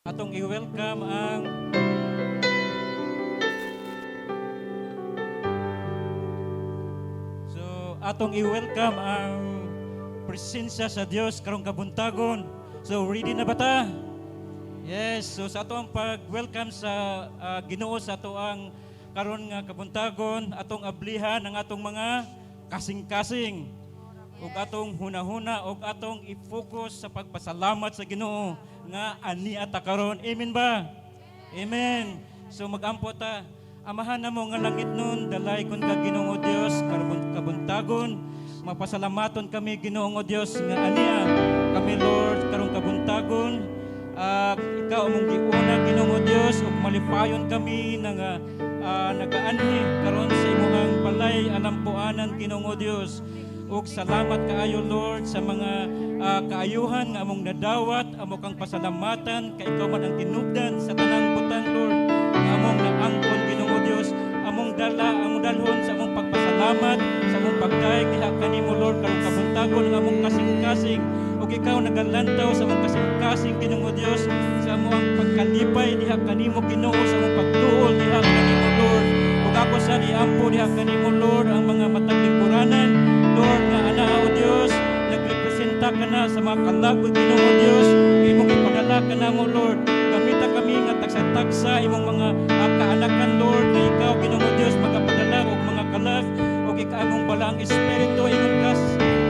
Atong i-welcome ang So atong i-welcome ang presensya sa Dios karong kabuntagon. So ready na ba ta? Yes, so sa ato ang pag-welcome sa Ginoo sa ato ang karon nga kabuntagon, atong ablihan ang atong mga kasing-kasing ug atong hunahuna ug atong i-focus sa pagpasalamat sa Ginoo nga ani ata karon. Amen ba? Amen. So magampo ta. Amahan namo nga langit nun, dalay kun ka, Ginoo Dios, karon kabuntagon. Mapasalamaton kami, Ginoo Dios, nga ania kami, Lord, karong kabuntagon. Ikaw among giuna, Ginoo Dios, ug malipayon kami nga nagaanhi karon sa imong balay alampuanan, Ginoo Dios. Ug salamat kaayo, Lord, sa mga kaayuhan nga among nadawat, amo kang pasalamatan kay ikaw man ang tinubdan sa tanang butang, Lord, nga among naangkon, Ginoo Dios, among dala, among dalhon sa among pagpasalamat, sa among pagdayeg diha kanimo, Lord, karong kabuntagon ang among kasing-kasing ug ikaw nagalantaw sa among kasing-kasing, Ginoo Dios, sa among pagkalipay diha kanimo, Ginoo, sa among pagduol diha kanimo, Lord. Ug ako sa iampo diha kanimo, Lord, ang mga matag lingkuranan, Lord, nga anaa, o Dios, nagrepresenta ka na sa mga kalagod, Ginoo Dios, imong ipadala ka na mo, Lord. Gamita kami nga tagsa-tagsa imong mga kaanakan, Lord, nga ikaw, Ginoo Dios, magapadala og mga kalag ug ikaw among balaang espiritu ingon ka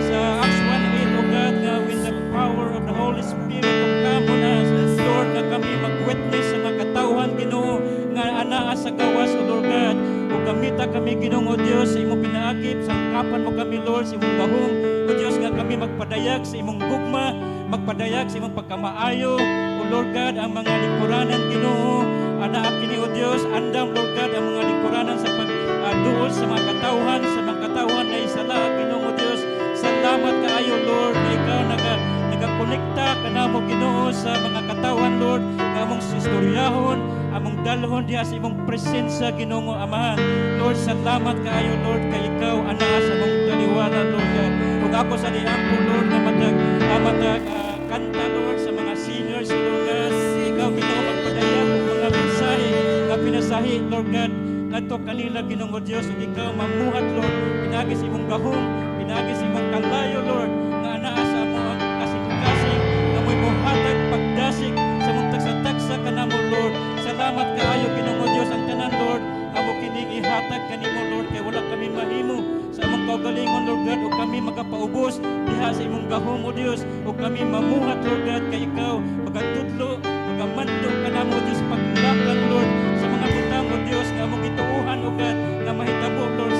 sa Acts 1:8, O God, nga when the power of the Holy Spirit to come on us, Lord, nga kami mag-witness sa mga katawhan, Ginoo, nga anaa sa gawas, O Lord God. Ug gamita kami, Ginoo Dios, sa imong pinaakip, sangkapan mo kami, Lord, sa imong gahom, O Dios, nga kami magpadayag sa imong gugma, magpadayag sa imong pagkamaayo. O Lord God, ang mga lingkuranan, Ginoo, anaa kini, O Dios, andam, Lord God, ang mga lingkuranan sa pagduol sa mga katawhan na isala, Ginoo Dios. Salamat kaayo, Lord, na ikaw nagakonekta kanamo, Ginoo, sa mga katawhan, Lord, nga among istoryahon, among dalhon diha sa imong presensya, Ginoo Amahan. Lord, salamat kaayo, Lord, kay ikaw anaa sa among taliwala, Lord God. Ug ako sa diampo, Lord, nga matag kanta, Lord, sa mga singers, Lord God. Ikaw, Ginoo, magpadayag og mga mensahe nga pinasahi, Lord God, ngadto kanila, Ginoo Dios, ug ikaw mamuhat, Lord, pinaagi sa imong gahom, pinaagi sa imong kalayo, Lord, nga anaa sa among kasing-kasing, nga mo'y mohatag pagdasig sa among tagsa-tagsa kanamo, Lord. Salamat kaayo, Ginoo Dios. Ang tanan, Lord, amo kining ihatag kanimo, Lord, kay wala kami mahimo sa among kaugalingon, Lord God, ug kami magapaubos diha sa imong gahom, O Dios, ug kami mamuhat, Lord God, kay ikaw magatudlo, magamando kanamo, Dios, paglakang, Lord, sa mga butang, O Dios, nga among gituohan, O God, nga mahitabo, Lord,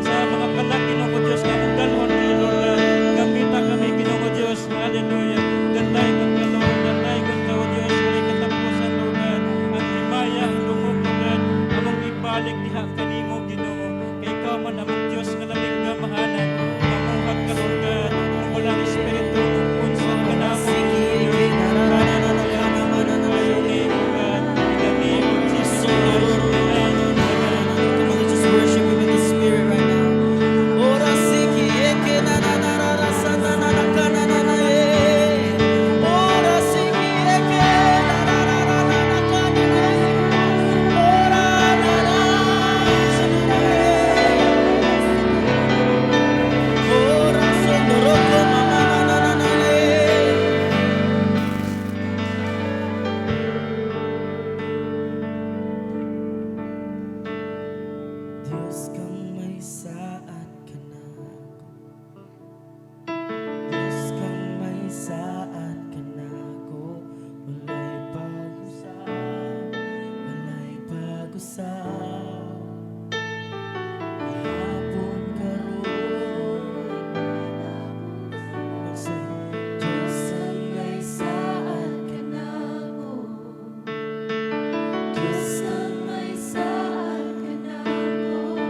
sa mga kalag, Ginoo Dios, nga among dalhon ni Lord God. Gamita kami, Ginoo Dios. Hallelujah. Dalaygon ka, Lord, dalaygon ka, O Dios, walay katapusan, Lord God. Ang himaya, ang dungog, Lord God, among ibalik diha kanimo, Ginoo, kay ikaw man among Dios nga labing gamhanan. Mamuhat ka, Lord God, ang balaang espiritu unsad ka namo. Hallelujah. Your name, O God, in the name of Jesus Christ. Amen. Amen. Come on, let's just worship Him in the Spirit right now. Ora siki eke na na na na na sa na na na ka na na na e. Ora siki eke na na na na na na ka na na e. Ora na na sa na na e. Ora sondoroko mama na na na na e. Diyos kang may saad kanako. Diyos kang may saad kanako. Walay pag-usab, walay pag-usab. Gahapon, karon. Say, Diyos ang may saad Kanako. Diyos ang may saad kanako.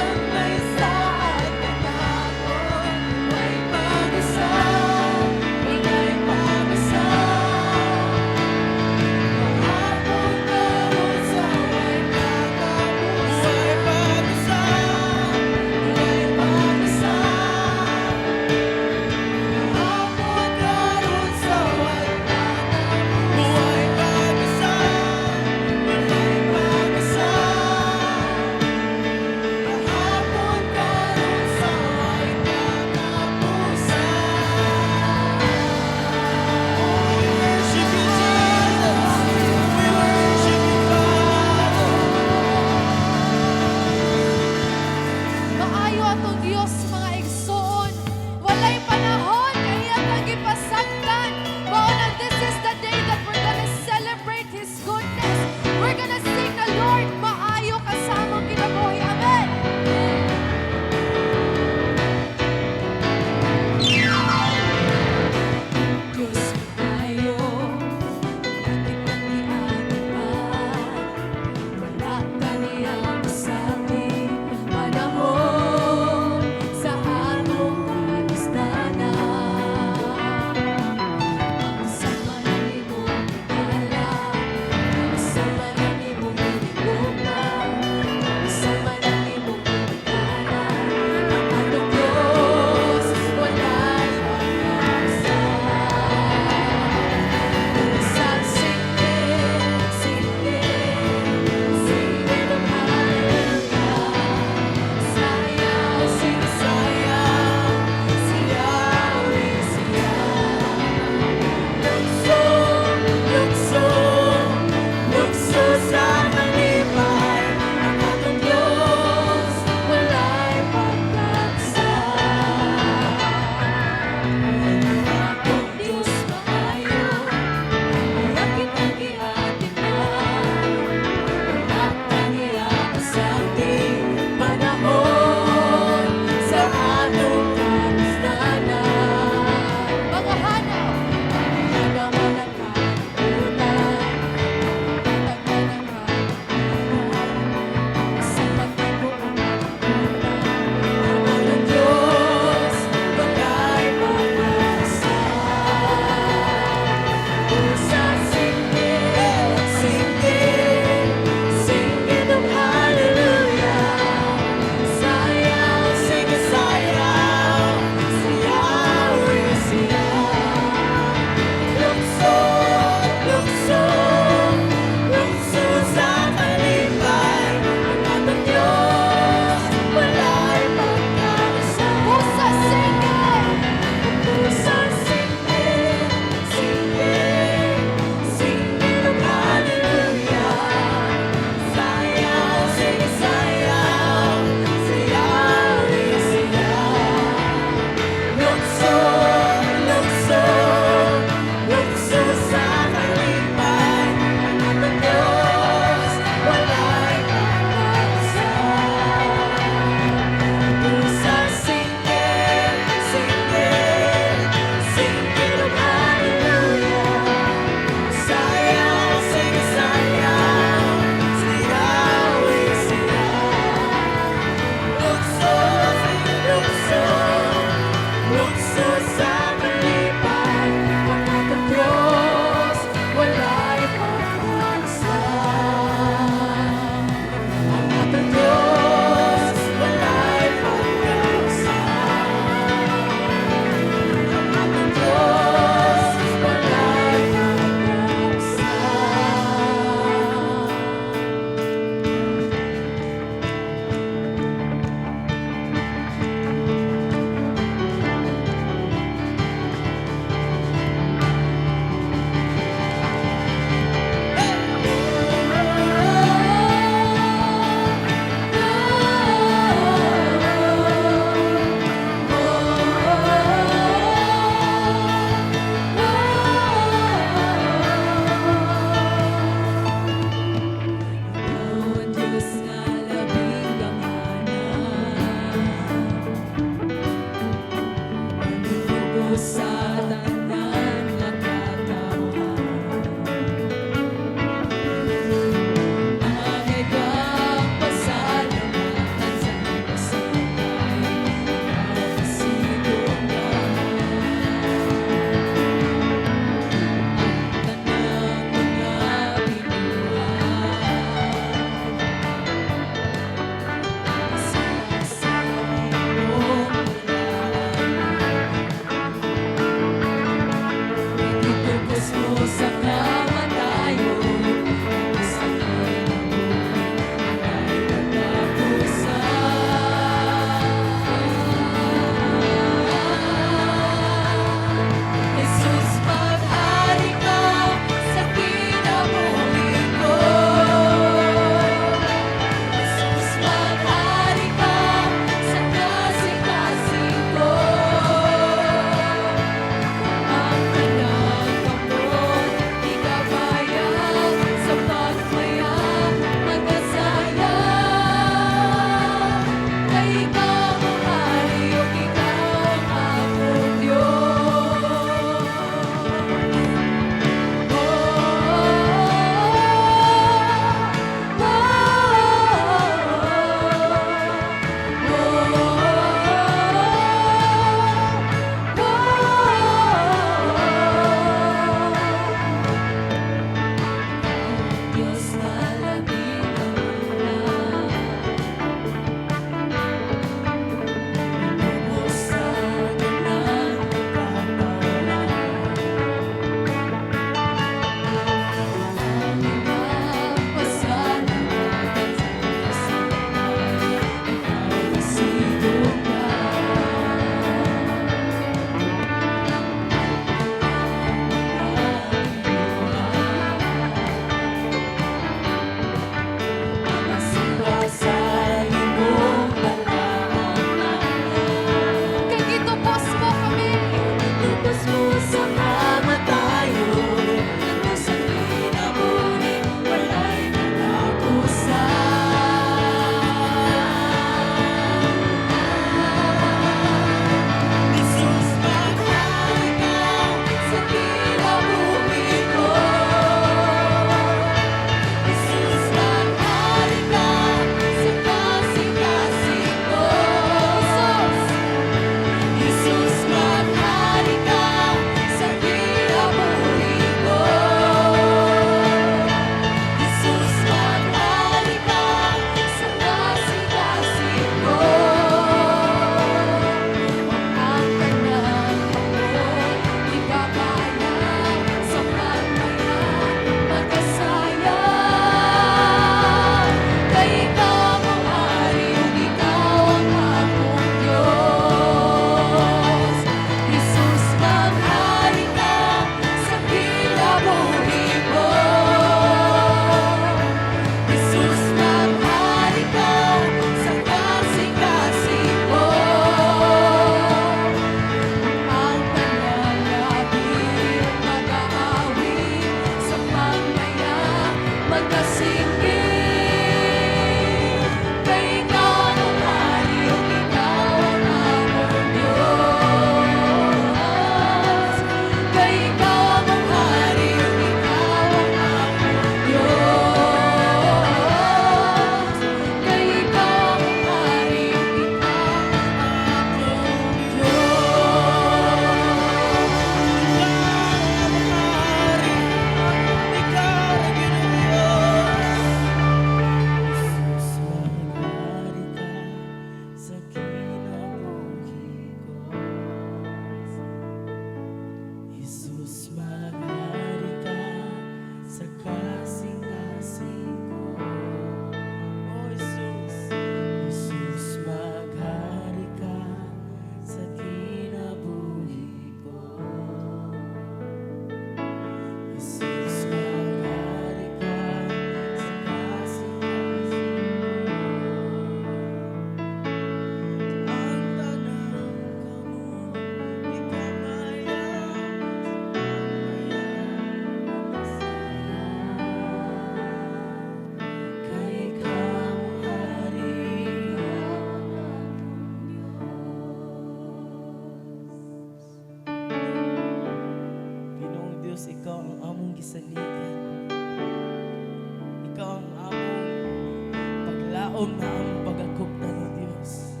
Paglaom na ang pagakuptan, O Diyos.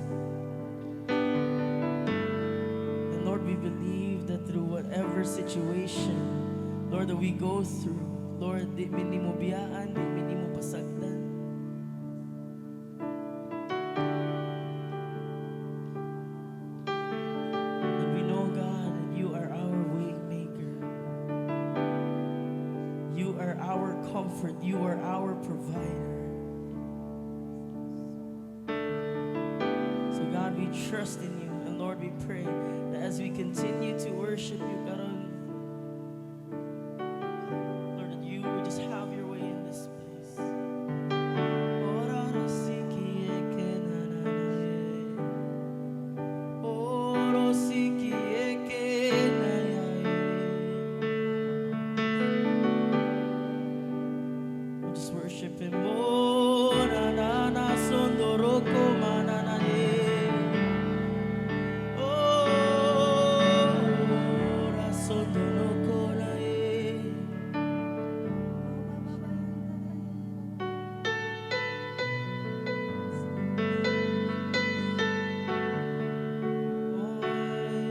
And Lord, we believe that through whatever situation, Lord, that we go through, Lord, di mi nimo biyaan, di mi nimo pasagdan. And we know, God, that you are our way maker. You are our comfort. You are our provider. So God, we trust in you. And Lord, we pray that as we continue to worship you, karon, Lord, that you would just have your way in this place. Ora siki eke na na na e. Oro siki eke na ya e. We just worship him. Oh, na na na sondoroko manana e. Oh, ra sondoroko na e. Oh, eh.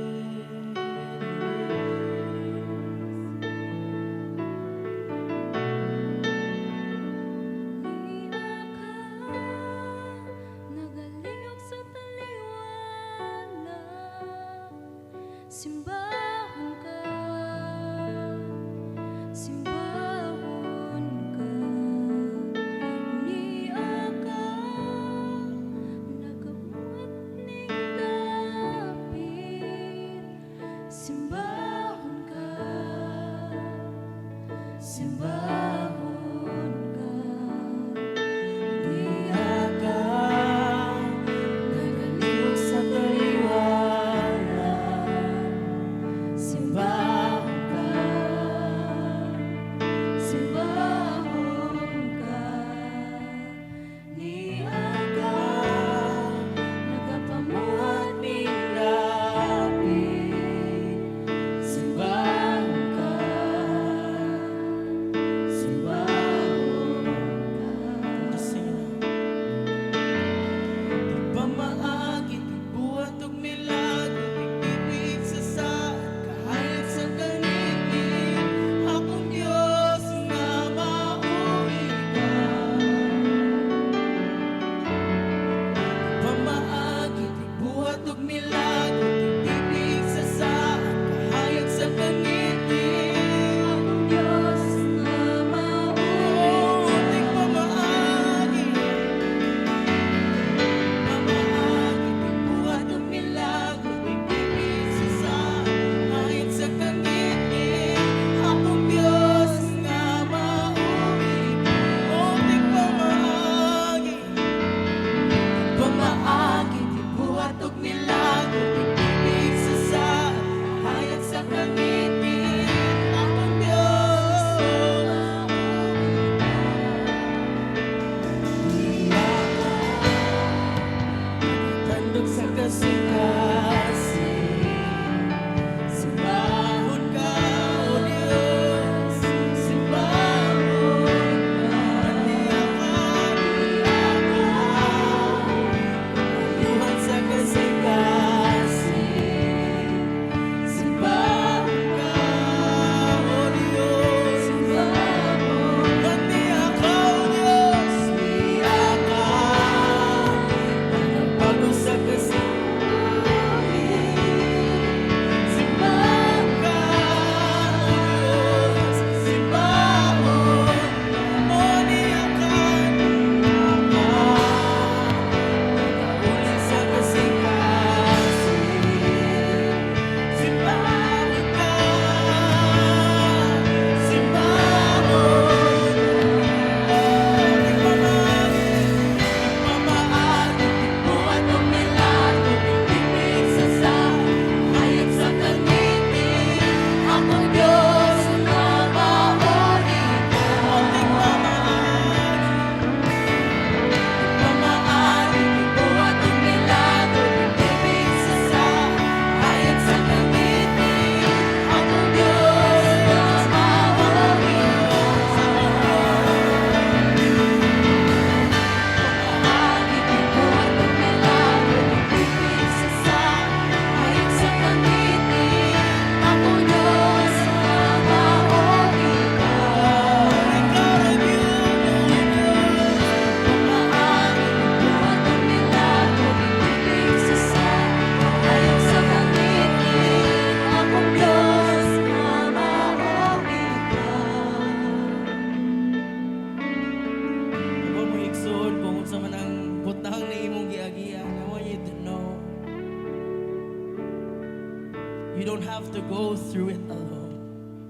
You don't have to go through it alone.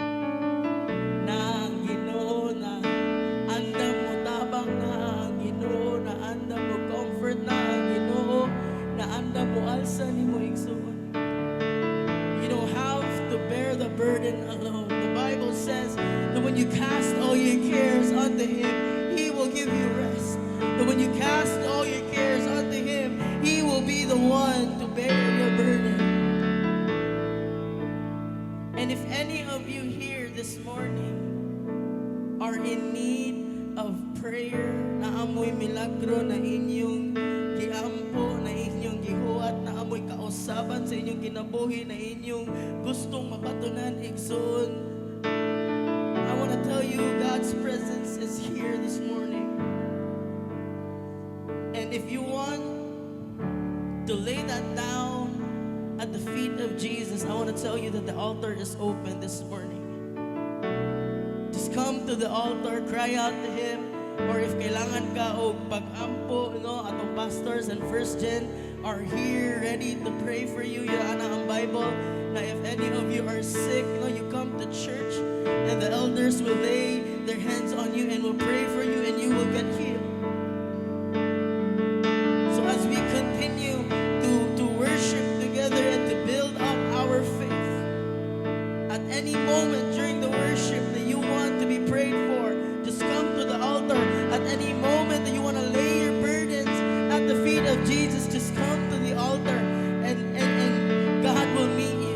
Na ang Ginoo na andam mo tabang, na ang Ginoo na andam mo comfort, na ang Ginoo na andam mo alsa nimo, igsoon. You don't have to bear the burden alone. The Bible says that when you cast all your cares unto Him, He will give you rest. That when you cast all your cares unto Him, He will be the one to bear your burden. And if any of you here this morning are in need of prayer, naa moy milagro na inyong giampo, na inyong gihuwat, naa moy kausaban sa inyong kinabuhi na inyong gustong mabatunan, igsoon, I want to tell you God's presence is here this morning. And if you want to lay that down at the feet of Jesus, I want to tell you that the altar is open this morning. Just come to the altar, cry out to Him, or if kailangan ka og pag-ampo, no, atong pastors and first gen are here ready to pray for you. Yan ang Bible na if any of you are sick, you come to church and the elders will lay their hands on you and will pray for you and you will get healed. So as we continue to worship together and to build up our faith, at any moment during the worship that you want to be prayed for, just come to the altar. At any moment that you want to lay your burdens at the feet of Jesus, just come to the altar and God will meet you.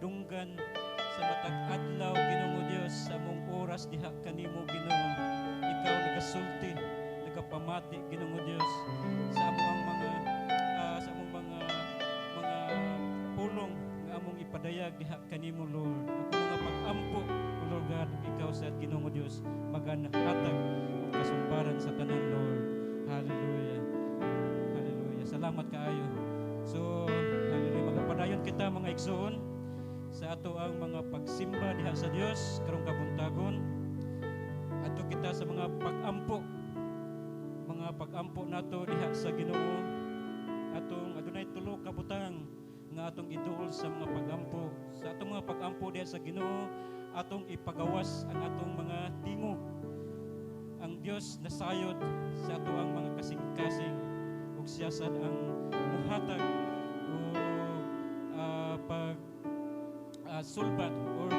kadunggan sa matag adlaw, Ginoong Dios, sa among oras diha kanimo, Ginoo. Ikaw nagasulti, nagapamati, Ginoong Dios, sa among mga pulong nga among ipadayag diha kanimo, Lord. Ug mga pag-ampo, O Lord God, ug ikaw sa Ginoong Dios maganhatag og kasulbaran sa tanan, Lord. Hallelujah. Hallelujah. Salamat kaayo. So, hallelujah, magapadayon kita, mga igsoon, sa ato ang mga pagsimba diha sa Dios karong kabuntagon. Adto kita sa mga pag-ampo. Mga pag-ampo nato diha sa Ginoo. Atong adunay tulo ka butang nga atong iduol sa mga pag-ampo. Sa atong mga pag-ampo diha sa Ginoo, atong ipagawas ang atong mga tingog. Ang Dios nasayod sa ato ang mga kasing-kasing ug siya sad ang muhatag og pag sulbat or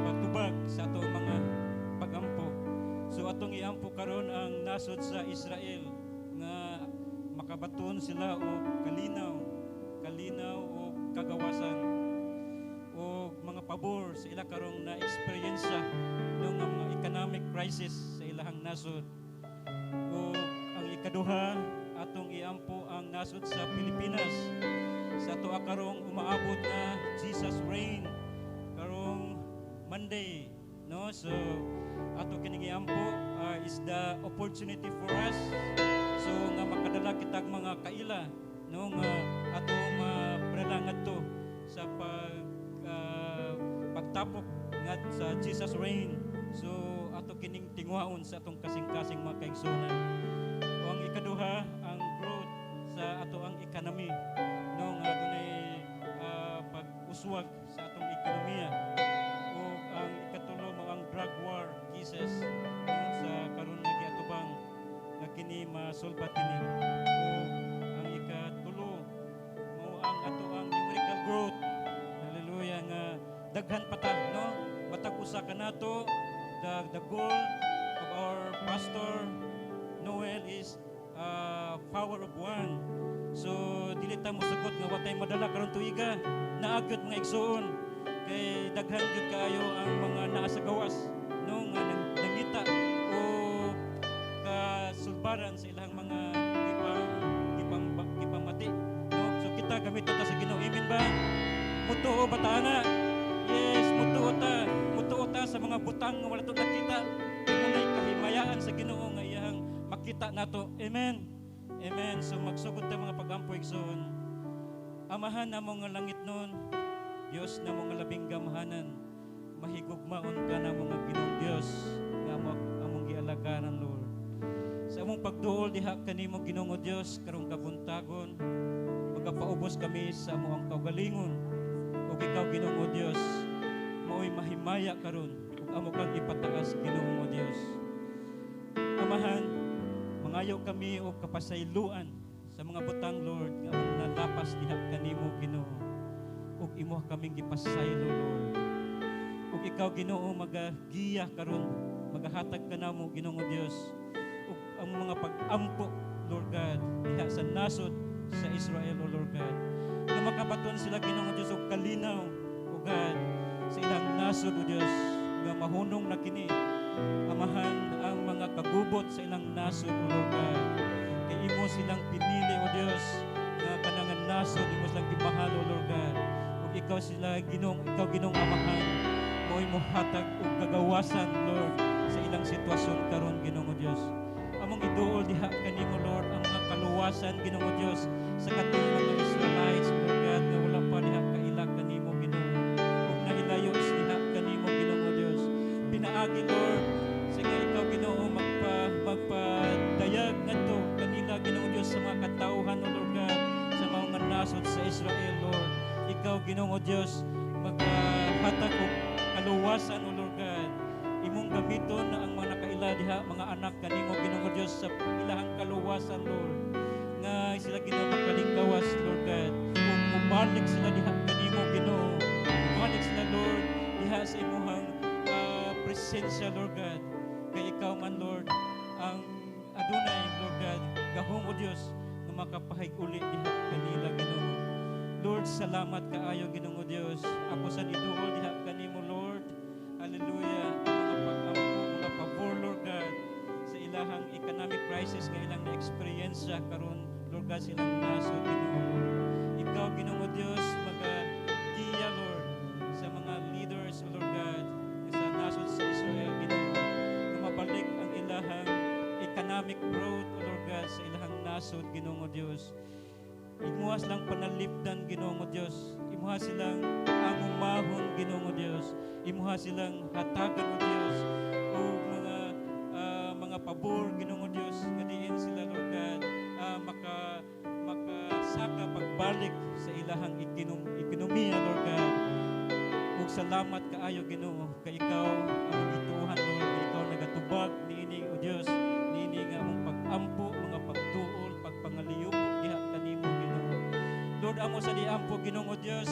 pagtubag sa atong mga pagampo. So atong iampo karon ang nasod sa Israel nga makabaton sila og kalinaw og kagawasan o mga pabor sa ila karong na eksperyensya ng mga economic crisis sa ilahang nasod. O ang ikaduha, atong iampo ang nasod sa Pilipinas sa ato karong umaabot na Jesus Reign karong Monday, no? So ato kining iampo is the opportunity for us so nga makadala kitag mga kaila, no, nga ato mapadala ngadto sa pagtapok ngat sa Jesus Reign. So ato kining tinguhaon sa atong kasing-kasing, mga kaigsuonan. O ang ikaduha, ang growth sa ato ang economy, no, nga dunay pag-uswag sa atong ekonomiya. O ang ikatulo mao ang drug war cases, no, sa karon nga giatubang nga kini masulbat kini. O ang ikatulo mao ang ato ang numerical growth. Hallelujah, nga daghan pa ta, no, matag usa kanato. The goal of our Pastor Noel is power of one. So dili ta mosugot nga watay madala karon tuiga. Naa gyud, mga igsoon, kay daghan gyud kaayo ang mga naa sa gawas, no, nga nangita o kasulbaran sa ilang mga gipang gipang gipamati, no? So kita gamit ta sa Ginoo. Amen ba? Mutuo ba ta ana? Yes, mutuo ta. Mutuo ta sa mga butang nga wala to nakita. Kay kahimayaan sa Ginoo nga iyang makita nato. Amen. Amen. So magsugod ta mga pagampo, igsoon. Amahan namo nga langitnon, Dios namo nga labing gamhanan, mahigugmaon ka namo nga Ginoong Dios nga among gialagaran, Lord. Sa among pagduol diha kanimo, Ginoong Dios, karong kabuntagon, magapaubos kami sa among kaugalingon. Ug ikaw, Ginoong Dios, mao'y mahimaya karon ug amo kang ipataas, Ginoong Dios. Amahan, mangayo kami og kapasayloan sa mga butang, Lord, nga among nalapas diha kanimo, Ginoo. Ug imo kaming gipasaylo, Lord. Ug ikaw, Ginoo, magagiya karon, magahatag ka namo, Ginoong Dios, ug ang mga pag-ampo, Lord God, diha sa nasod sa Israel, O Lord God. Nga makabaton sila, Ginoong Dios, og kalinaw, O God, sa ilang nasod, O Dios, nga mahunong na kini. Amahan, ang mga kagubot sa ilang nasod, O Lord God. Kay imo silang pinili, O Dios, nga kanangan nasod, imo silang gimahal, O Lord God. Ug ikaw sila, Ginoong, ikaw, Ginoong Amahan, mo'y mohatag og kagawasan, Lord, sa ilang sitwasyon karon, Ginoong Dios. Among iduol diha kanimo, Lord, ang mga kaluwasan, Ginoong Dios, sa katong mga Israelites, Lord God, nga wala pa diha kaila kanimo, Ginoo. Ug nahilayo diha kanimo, Ginoong Dios. Pinaagi, Lord, sa nga ikaw, Ginoo, magpadayag ngadto kanila, Ginoong Dios, sa mga katawhan, O Lord God, sa mga nasod sa Israel, Lord. Ikaw, Ginoong Dios, maghatag og kaluwasan, O Lord God. Imong gamiton na ang mga nakaila diha, mga anak kanimo, Ginoong Dios, sa ilahang kaluwasan, Lord. Nga sila, Ginoo, makalingkawas, Lord God. Ug mubalik sila diha kanimo, Ginoo. Mubalik sila, Lord, diha sa imuhang presensya, Lord God. Kay ikaw man, Lord, ang adunay, Lord God, gahom, O Dios, nga makapahig-uli diha kanila, Ginoo. Lord, salamat kaayo, Ginoong Dios. Ako sa iduol diha kanimo, Lord. Hallelujah. Ang mga pag-ampo, mga pabor, Lord God, sa ilahang economic crisis nga ilang na-experience karon, Lord God, sa ilang nasod, Ginoo, Lord. Ikaw, Ginoong Dios, magagiya, Lord, sa mga leaders, Lord God, sa nasod sa Israel, Ginoo, nga mabalik ang ilahang economic growth, O Lord God, sa ilahang nasod, Ginoong Dios. Imuha silang panalipdan, Ginoong Dios. Imuha silang amumahon, Ginoong Dios. Imuha silang hatagan, O Dios, o mga pabor, Ginoong Dios, nga diin sila, Lord God, makasaka pagbalik sa ilahang ekonomiya, Lord God. Ug salamat kaayo, Ginoo, kay ikaw ang gituohan, Lord, kay ikaw nagatubag niini, O Dios, niini nga among pag-ampo, mga pagduol, pagpangaliyupo diha kanimo, Ginoo. Lord, amo sa diampo, Ginoong Dios,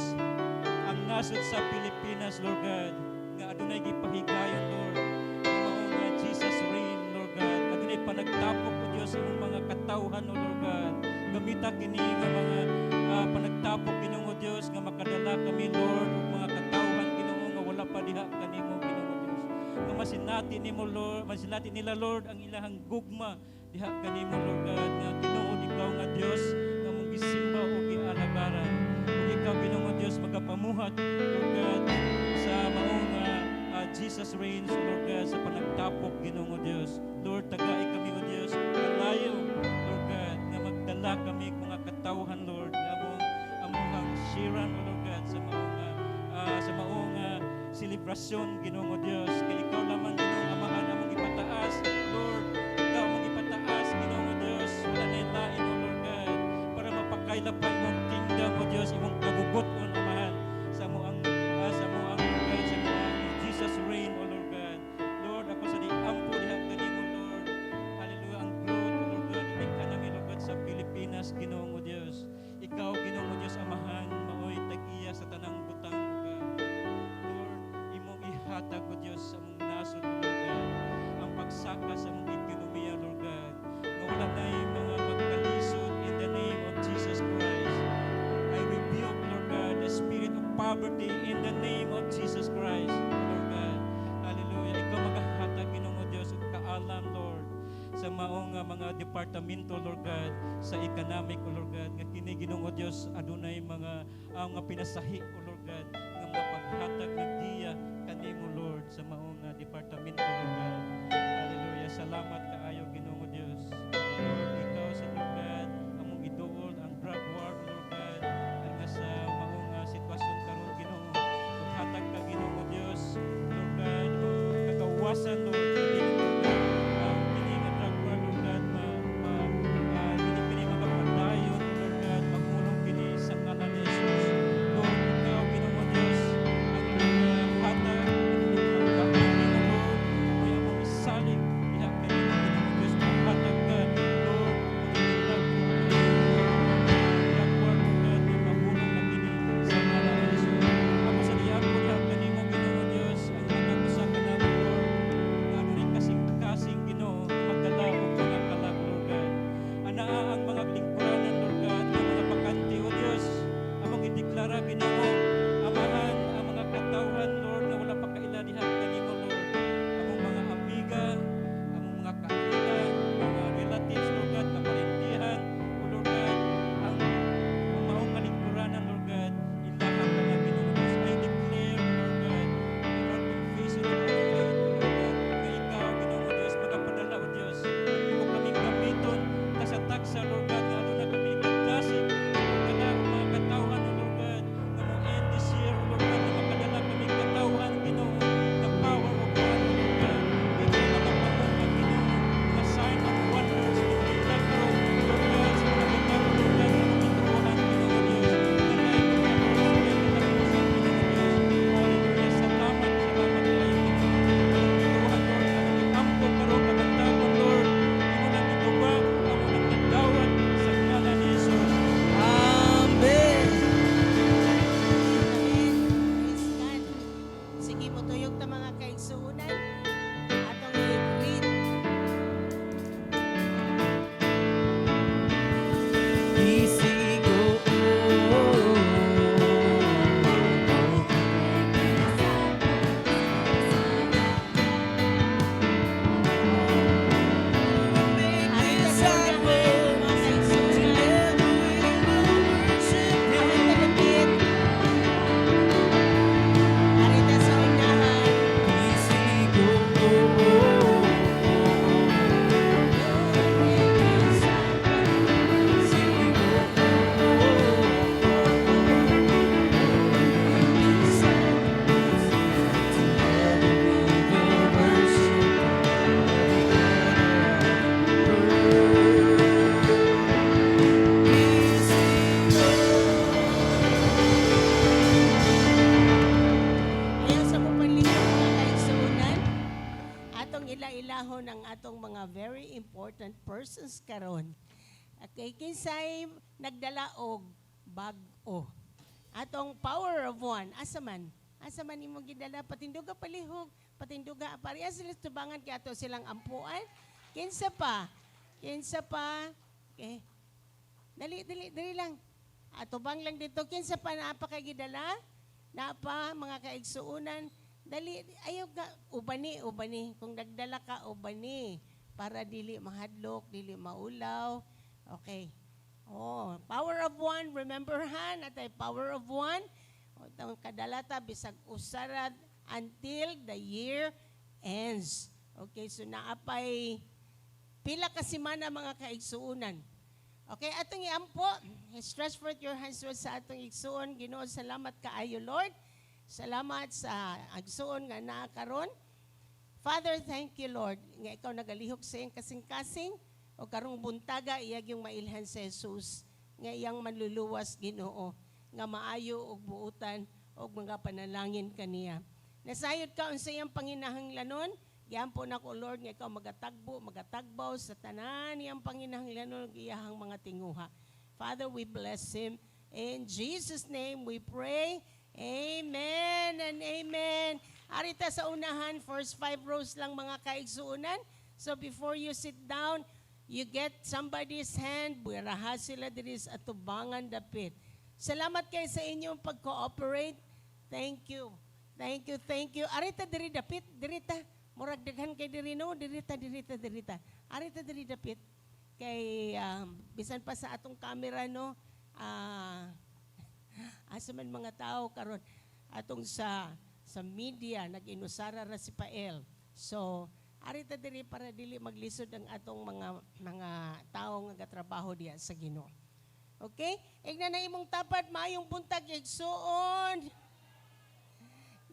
ang nasod sa Pilipinas, Lord God, nga adunay gipahigayon, Lord, nga mao nga Jesus reign, Lord God. Adunay panagtapok, O Dios, imong mga katawhan, O Lord God. Gamita kini nga mga panagtapok, Ginoong Dios, nga makadala kami, Lord, ug mga katawhan, Ginoo, nga wala pa diha kanimo, Ginoong Dios. Nga masinati nimo, Lord, masinati nila, Lord, ang ilahang gugma diha kanimo, Lord God, nga tinuod ikaw nga Dios nga among gisimba ug gialagaran. Ug ikaw, Ginoong Dios, magapamuhat, Lord God, sa maong Jesus reigns, Lord God, sa panagtapok, Ginoong Dios. Lord, tagai kami, O Dios, kalayo, Lord God, nga magdala kami mga katawhan, Lord, nga among shiran, O Lord God, sa maong selebrasyon, Ginoong Dios. Kay ikaw lamang, Ginoong Amahan, among ipataas, Lord. Ikaw among ipataas, Ginoong Dios. Wala na lain, O Lord God, para mapakaila pa imong kingdom, O Dios, imong kabubut-on, Amahan, sa mo ang, Lord God, sa mo ang Jesus reign, O Lord God. Lord, ako sa di ampo diha kanimo, Lord. Hallelujah, ang growth, O Lord God, ang economy, Lord God, sa Pilipinas, Ginoong Dios. Ikaw, Ginoong Dios, Amahan, maoy tag-iya sa tanang butang, O God. Lord, imong ihatag, O Dios, sa among nasod, O Lord God, ang pagsaka sa among ekonomiya, Lord God. Nga wala na'y mga magkalisod in the name of Jesus Christ. I rebuke, Lord God, the spirit of poverty in the name of Jesus Christ, Lord God. Hallelujah. Ikaw magahatag, Ginoong Dios, ug kaalam, Lord, sa maong mga departamento, Lord God, sa economic, O Lord God, nga kini, Ginoong Dios, adunay mga pinasahi, O Lord God, nga mga paghatag ng giya kanimo, Lord, sa maong departamento, Lord God. Hallelujah. Salamat kaayo, Ginoong Dios. Lord, ikaw sa, Lord God, among iduol ang drug war, Lord God, ang nga sa maong sitwasyon karon, Ginoo. Maghatag ka, Ginoong Dios, Lord God, o kagawasan, Lord, dili, Lord God, ang kini nga drug war, Lord God, ma dili kini magapadayon, Lord God, mahulong kini sa ngalan ni Jesus. Lord, ikaw, Ginoong Dios, ang hatag ang pagkaon nimo, Lord, may among isalig diha kanimo, Ginoong Dios. Maghatag ka, Lord, magbilag drug war, Lord God, nga mahulong na kini sa ngalan ni Jesus. Ako sa diyan ko diha kanimo, Ginoong Dios, ang matag usa ka namo, Lord, nga adunay kasing-kasing, Ginoo, magdala og mga kalag, Lord God. Anaa ang mga lingkuranan, Lord God, nga mga bakante, O Dios, among ideklara, Ginoo, Amahan, ang mga katawhan, Lord, nga wala pa kaila diha kanimo, Lord. Among mga amiga, among mga kaila, mga relatives, Lord God, kaparentihan, O Lord God, ang maong nga lingkuranan, Lord God, ilaha ka na, Ginoo Dios. I declare, Lord God, in our confession of our faith, O Lord God, nga ikaw, Ginoo Dios, magapadala, O Dios, imo kaming gamiton ta sa tagsa, Lord God, nga aduna kami kadasig sa pagdala og mga katawhan, O Lord God, nga mo end this year, O Lord God, nga makadala kami katawhan, Ginoo, the power of God, O Lord God. Ikaw magapamuhat, Ginoo, nga sign and wonders and milagro, Lord God, sa mga butang, O Lord God, nga among gituohan, Ginoo Dios, nga naay mga Lord, sa katapusan, Ginoo Dios. Hallelujah. Salamat, salamat kaayo, Ginoo. Among gituohan, Lord, among giampo karon kabuntagon, Lord, imo nang gitubag, amo nang gidawat sa ngalan ni Jesus. Amen. Amen. Praise God. Sige, mutuyog ta, mga kaigsuonan. Atong i-greet. Bisig uod. Atong ila-ilahon ang atong mga very important persons karon. Okay, kinsay nagdala og bag-o? Atong power of one, asa man? Asa man imong gidala? Patinduga palihog, patinduga pareha sila tubangan kay ato silang ampuan. Kinsa pa? Kinsa pa? Okay. Dali, dali, dali lang. Atubang lang dito. Kinsa pa naa pa kay gidala? Naa pa, mga kaigsuunan? Dali, ayaw ka, ubani, ubani. Kung nagdala ka, ubani. Para dili mahadlok, dili maulaw. Okay. Oh, power of one, remember ha, naa tay power of one. O, tong kadala ta bisag usa ra until the year ends. Okay, so naapay pila ka semana, mga kaigsuunan. Okay, atong iampo. Stretch forth your hands towards sa atong igsuon. Ginoo, salamat kaayo, Lord. Salamat sa igsuon nga naa karon. Father, thank you, Lord, nga ikaw nagalihok sa iyang kasing-kasing o karong buntaga iya gyung mailhan sa Jesus nga iyang manluluwas, Ginoo, nga maayo og buutan og mga panalangin kaniya. Nasayod ka unsa iyang panginahanglanon. Giampo nako, Lord, nga ikaw magatagbo, magatagbaw sa tanan niyang panginahanglanon ug iyahang mga tinguha. Father, we bless him. In Jesus' name we pray. Amen and amen. Arita sa unahan, first five rows lang, mga kaigsuunan. So before you sit down, you get somebody's hand, buweraha sila diri sa atubangan dapit. Salamat kay sa inyong pag-cooperate. Thank you. Thank you, thank you. Arita diri dapit, diri ta. Murag daghan kay diri, no, diri ta, diri ta, diri ta. Arita diri dapit. Kay bisan pa sa atong camera, no, asa man mga tao karon atong sa media, nag-inusara ra si Pael. So, arita diri para dili maglisod ang atong mga tao nga gatrabaho diya sa Ginoo. Okay? Igna na imong tapad, "Maayong buntag, igsuon.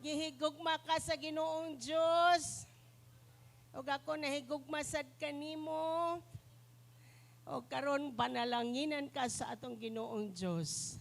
Gihigugma ka sa Ginoong Dios. Ug ako nahigugma sad kanimo. O karon panalanginan ka sa atong Ginoong Dios."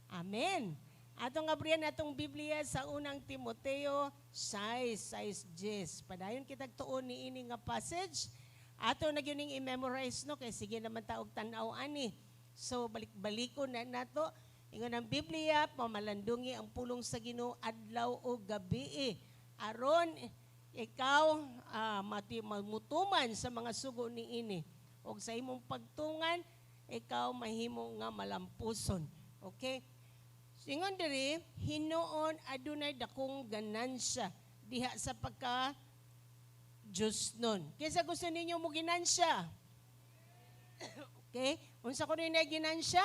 Amen. Atong abrihan atong Biblia sa Unang Timoteo 6, 6, 10. Padayon kitag tuon ni ini nga passage. Ato na gyud ning i-memorize, no, kay sige naman ta og tan-aw ani. So balik-baliko na nato. Ingon ang Biblia, pamalandungi ang pulong sa Ginoo adlaw o gabi. Aron ikaw mati mamutuman sa mga sugo ni ini. Og sa imong pagtungan, ikaw mahimo nga malampuson. Okay? Ingon diri, hinuon adunay dakong ganansya diha sa pagka Diyos nun. Kinsa gusto ninyo mo ginansya? Okay? Unsa kuno na ginansya?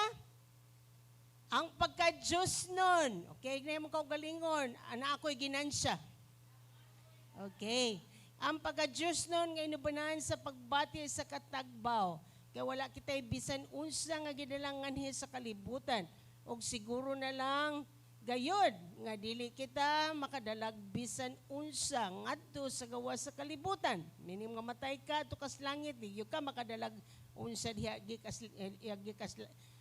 Ang pagka Diyos nun. Okay, ingna mo kaugalingon, "Ana ako'y ginansya." Okay. Ang pagka Diyos nun nga inubanan sa pagbati sa katagbaw. Kaya wala kita'y bisan unsa nga gidalangan sa kalibutan. Og siguro na lang gayod nga dili kita makadalag bisan unsa ngadto sa gawas sa kalibutan. Meaning nga matay ka tukas langit, di gyud ka makadalag unsa diha gikas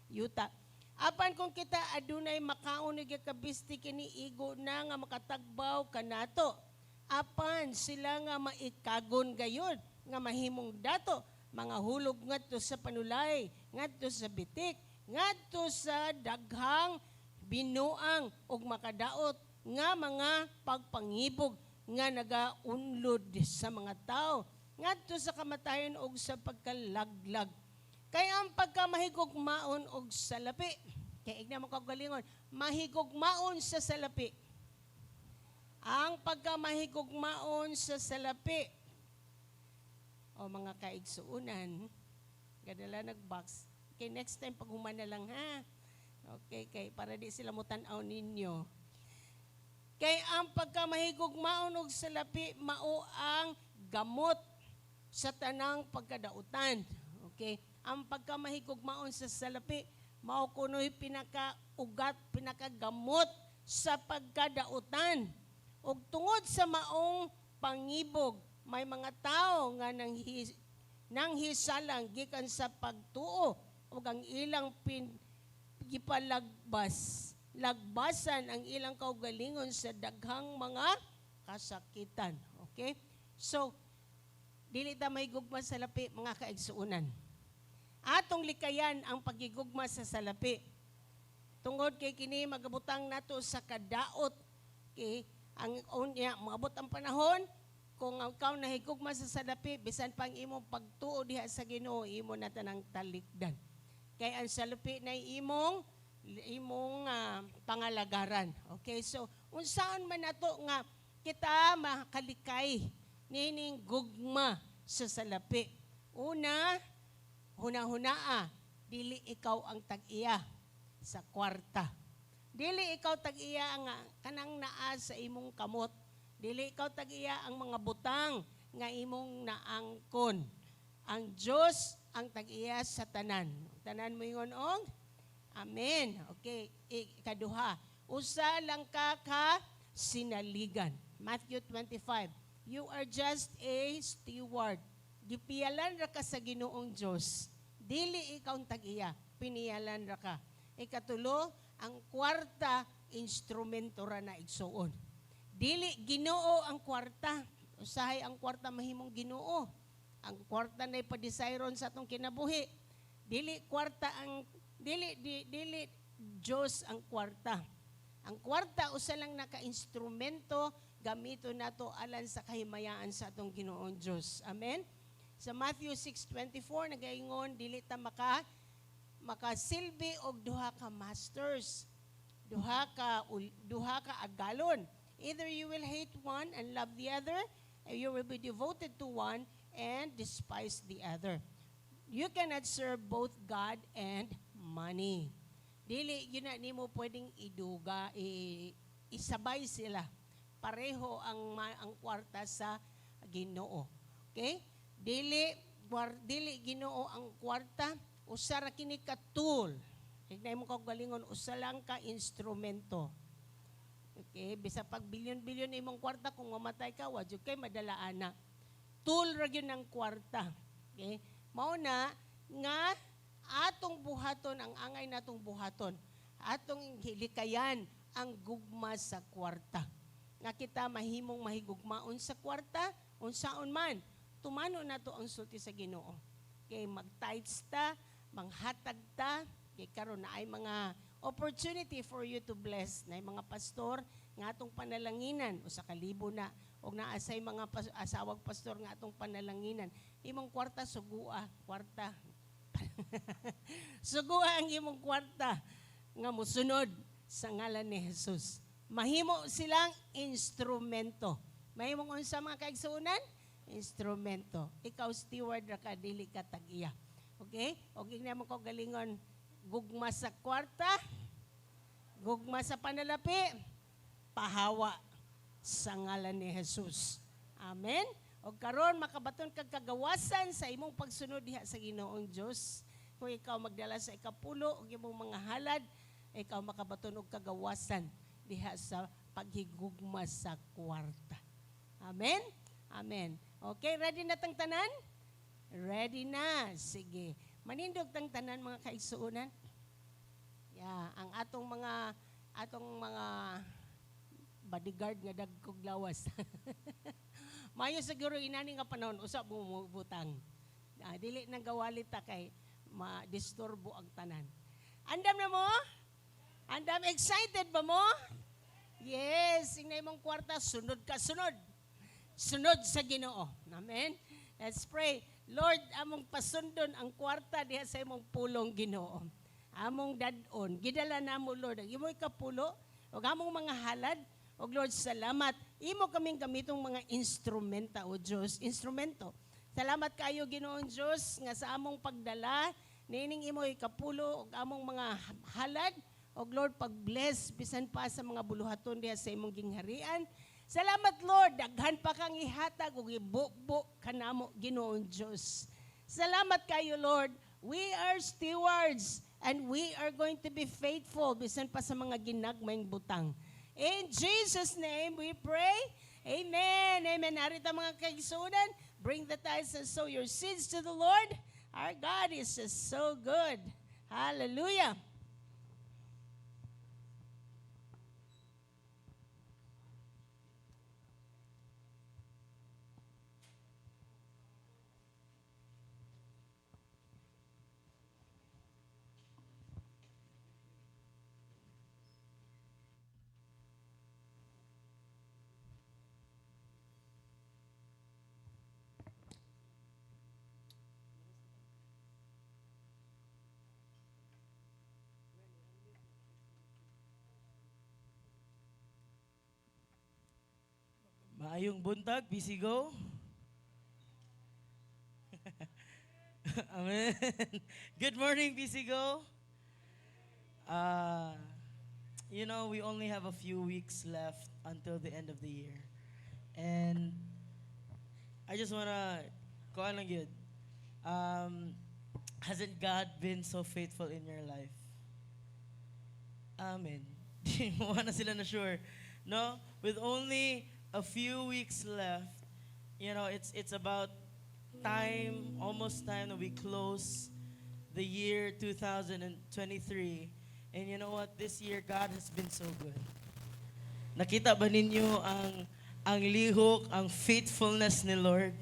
yuta. Apan kung kita adunay makaon ug kabisti, kini igo na nga makatagbaw kanato. Apan sila nga maikagon gayud nga mahimong dato, mga hulog ngadto sa panulay, ngadto sa bitik, ngadto sa daghang binuang ug makadaot nga mga pagpangibog nga nagaunlod sa mga tao ngadto sa kamatayon ug sa pagkalaglag. Kay ang pagkamahigugmaon og salapi, kay igna mo kaugalingon, "Mahigugmaon sa salapi." Ang pagkamahigugmaon sa salapi. O mga kaigsuunan, gadala nag-box. Okay, next time pag human na lang ha. Okay, kay para di sila mutan-aw ninyo. Kay ang pagkamahigugmaon og salapi mao ang gamot sa tanang pagkadautan. Okay? Ang pagkamahigugmaon sa salapi mao kuno'y pinakaugat, pinakagamot sa pagkadautan. Ug tungod sa maong pangibog, may mga tao nga nanghisalang gikan sa pagtuo ug ang ilang gipalagbas lagbasan ang ilang kaugalingon sa daghang mga kasakitan. Okay? So, dili ta mahigugma sa salapi, mga kaigsuonan. Atong likayan ang pagigugma sa salapi. Tungod kay kini magabutang nato sa kadaot, kay ang unya moabot ang panahon kung ang ikaw nahigugma sa salapi, bisan pang imong pagtuo diha sa Ginoo, imo na tanang talikdan. Kay ang salapi na imong pangalagaran. Okay, so unsaon man nato nga kita makalikay nining gugma sa salapi? Una, huna-hunaa, dili ikaw ang tag-iya sa kwarta. Dili ikaw tag-iya ang kanang naa sa imong kamot. Dili ikaw tag-iya ang mga butang nga imong naangkon. Ang Diyos ang tag-iya sa tanan. Tanan mo ingon og amen. Okay, ikaduha. Usa lang ka ka sinaligan. Matthew 25. You are just a steward. Gipiyalan ra ka sa Ginoong Dios. Dili ikaw ang tag-iya, piniyalan ra ka. Ikatulo, ang kwarta instrumento ra na, igsuon. Dili Ginoo ang kwarta. Usahay ang kwarta mahimong Ginoo. Ang kwarta na ipadesayron sa atong kinabuhi. Dili kwarta ang dili di, dili Dios ang kwarta. Ang kwarta usa lang naka-instrumento, gamito nato alang sa kahimayaan sa atong Ginoong Dios. Amen. Sa Matthew 6:24 nagaingon, dili ta makasilbi og duha ka masters. Duha ka agalon. Either you will hate one and love the other, or you will be devoted to one and despise the other. You cannot serve both God and money. Dili yun na nimo pwedeng iduga, isabay sila. Pareho ang kwarta sa Ginoo. Okay? Dili Ginoo ang kwarta, usa ra kini ka tool. Hignay mo kaugalingon, usa lang ka instrumento. Okay, bisa pag bilyon-bilyon imong kwarta, kung mamatay ka, wa jud kay madala ana. Tool ra gyud ang kwarta. Okay? Mao na nga atong buhaton ang angay natong buhaton. Atong likayan ang gugma sa kwarta. Nga kita mahimong mahigugmaon sa kwarta, unsaon man, tumano nato ang sulti sa Ginoo. Kay mag-tithes ta, manghatag ta, kay karon na ay mga opportunity for you to bless na mga pastor nga atong panalanginan, usa ka libo na, og naa say mga asawag pastor nga atong panalanginan. Imong kwarta sugua, kwarta. Sugua ang imong kwarta nga musunod sa ngalan ni Jesus. Mahimo silang instrumento. Mahimong unsa, mga kaigsuonan? Instrumento. Ikaw steward ra ka, dili ka tag-iya. Okay? Og ingnan mo kaugalingon, gugma sa kwarta, gugma sa panalapi, pahawa sa ngalan ni Jesus. Amen? Og karon makabaton kag kagawasan sa imong pagsunod diha sa Ginoong Dios. Kung ikaw magdala sa ikapulo og imong mga halad, ikaw makabaton og kagawasan diha sa paghigugma sa kwarta. Amen? Amen. Okay, ready na tang tanan? Ready na. Sige. Manindog tang tanan, mga kaigsuonan. Yeah, ang atong mga bodyguard nga dagkog lawas. Mayo siguro inani nga panahon usa bumubutang. Dili nang gawalit ta kay ma-disturbo ang tanan. Andam na mo? Andam, excited ba mo? Yes, ingna imong kwarta, sunod ka, sunod. Sunod sa Ginoo. Amen. Let's pray. Lord, among pasundon ang kwarta diha sa imong pulong, Ginoo. Among dad-on, gidala namo, Lord, ang imong ikapulo ug among mga halad. Og Lord, salamat. Imo kaming gamitong mga instrumenta, o Diyos, instrumento. Salamat kayo, Ginoong Diyos, nga sa among pagdala niining imo ikapulo ug among mga halad, og Lord, pag-bless bisan pa sa mga buluhaton diha sa imong gingharian. Salamat, Lord, daghan pa kang ihatag ug ibubo kanamo, Ginoong Diyos. Salamat kayo, Lord. We are stewards and we are going to be faithful bisan pa sa mga ginagmayng butang. In Jesus' name we pray. Amen. Amen. Narito, mga kaigsuonan, bring the tithes and sow your seeds to the Lord. Our God is just so good. Hallelujah. Maayong buntag, busy go. Amen. Good morning, BC Go. We only have a few weeks left until the end of the year. And I just wanna go lang yun. Hasn't God been so faithful in your life? Amen. Di mo na sila na sure. No? With only a few weeks left, it's about time, almost time that we close the year 2023. And you know what? This year, God has been so good. Nakita ba ninyo ang lihok, ang faithfulness ni Lord?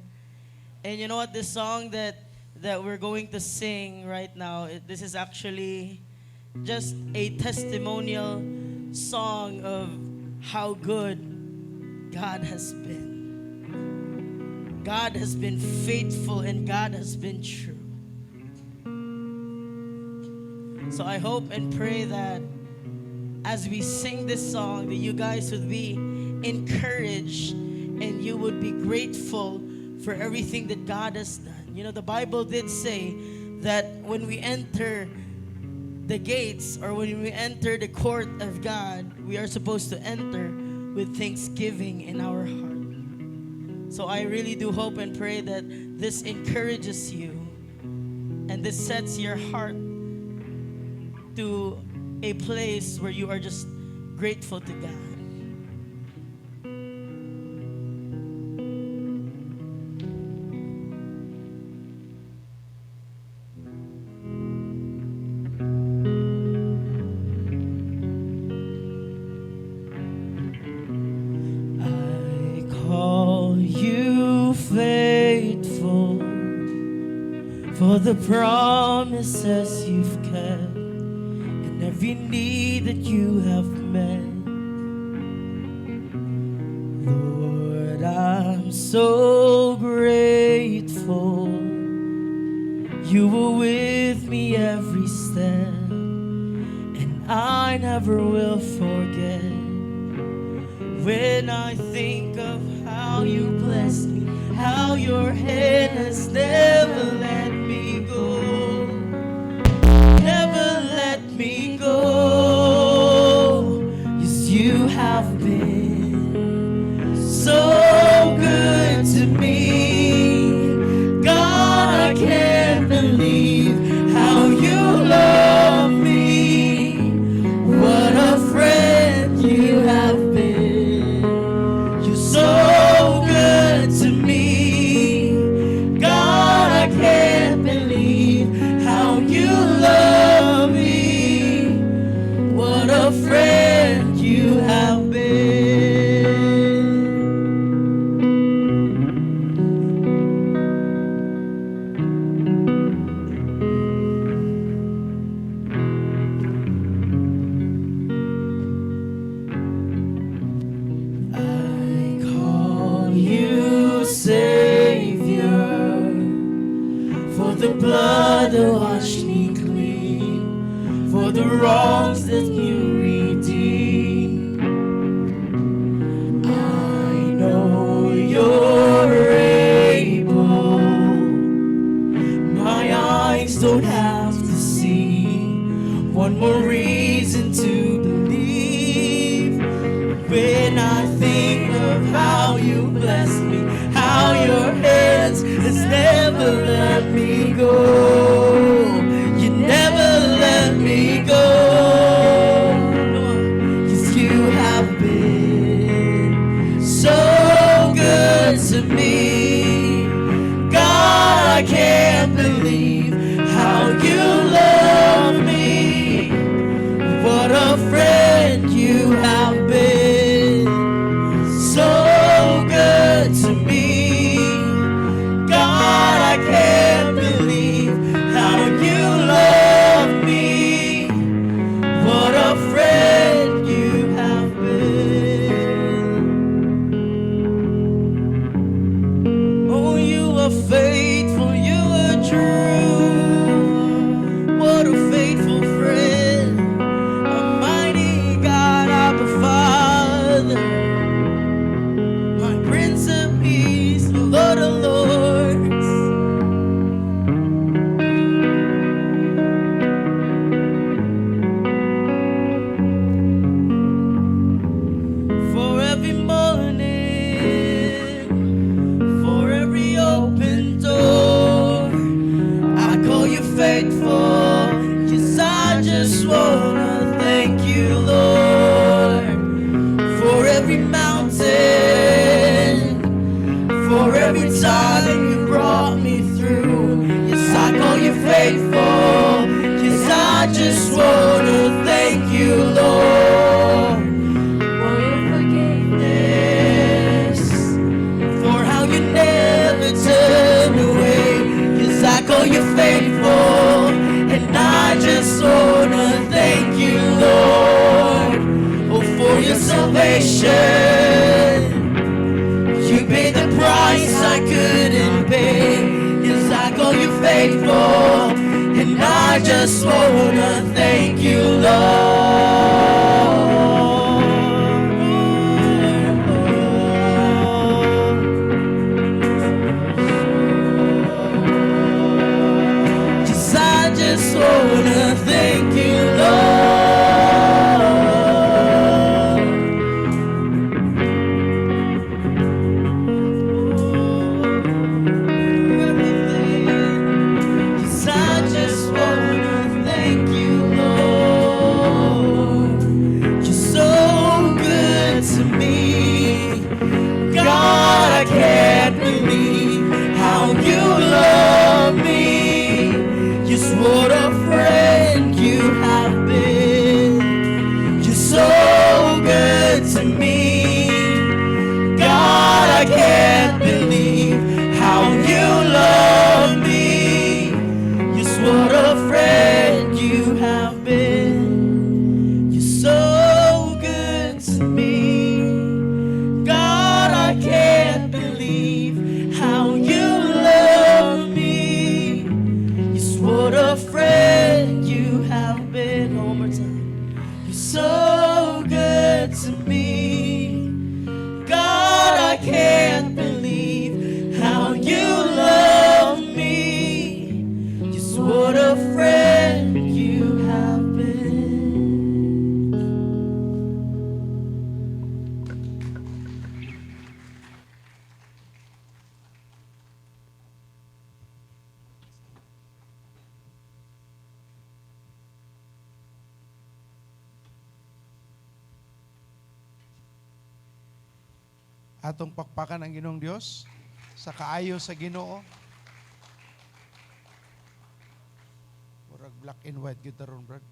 And you know what? The song that we're going to sing right now, this is actually just a testimonial song of how good God has been. God has been faithful and God has been true. So I hope and pray that as we sing this song, that you guys would be encouraged and you would be grateful for everything that God has done. The Bible did say that when we enter the gates or when we enter the court of God, we are supposed to enter with thanksgiving in our heart. So I really do hope and pray that this encourages you and this sets your heart to a place where you are just grateful to God. I call you faithful for the promises you've kept and every need that you have met. Lord, I'm so grateful. You were with me every step, and I never will forget. When I think of how you blessed me, how your hand has never let me go, never let me go. Yes, you have been so good to me. God, I can't believe how you love me. What a friend you have been. You're so good to me. God, I can't believe how you love me. What a friend you have been. I call you Savior for the blood that washed me clean, for the wrongs that you redeemed. I know you're able. My eyes don't have to see. One more reason to believe. When I think of how you blessed me, how your hands has never let me go. You never let me go. 'Cause you have been so good to me. God, I can't believe how you love me. What a friend you have been. So good to me. God, I can't believe how you love me. What a friend you have been. Oh, you are faithful, you are Every time you brought me through. Yes, I call you faithful. Yes, I just wanna thank you, Lord, for your forgiveness, for how you never turn away. 'Cause I call you faithful, and I just wanna thank you, Lord, oh, for your salvation. You paid the price I couldn't pay. 'Cause I call you faithful, and I just wanna thank you, Lord. 'Cause I just wanna thank you, Lord. Everything. 'Cause I just wanna thank you, Lord. You're so good to me. God, I can't believe how you love me. Just what a friend you have been. You're so good to me. God, I can't believe how you love me. Just what a friend you have been. You're so good to me. God, I can't believe how you love me. Just what a friend you have been. One more time. You're so good to me. God, I can't believe how you love me. Just what a friend you have been. Atong pakpakan ang Ginoong Dios sa kaayo sa Ginoo. Murag black and white gyud ron, brad.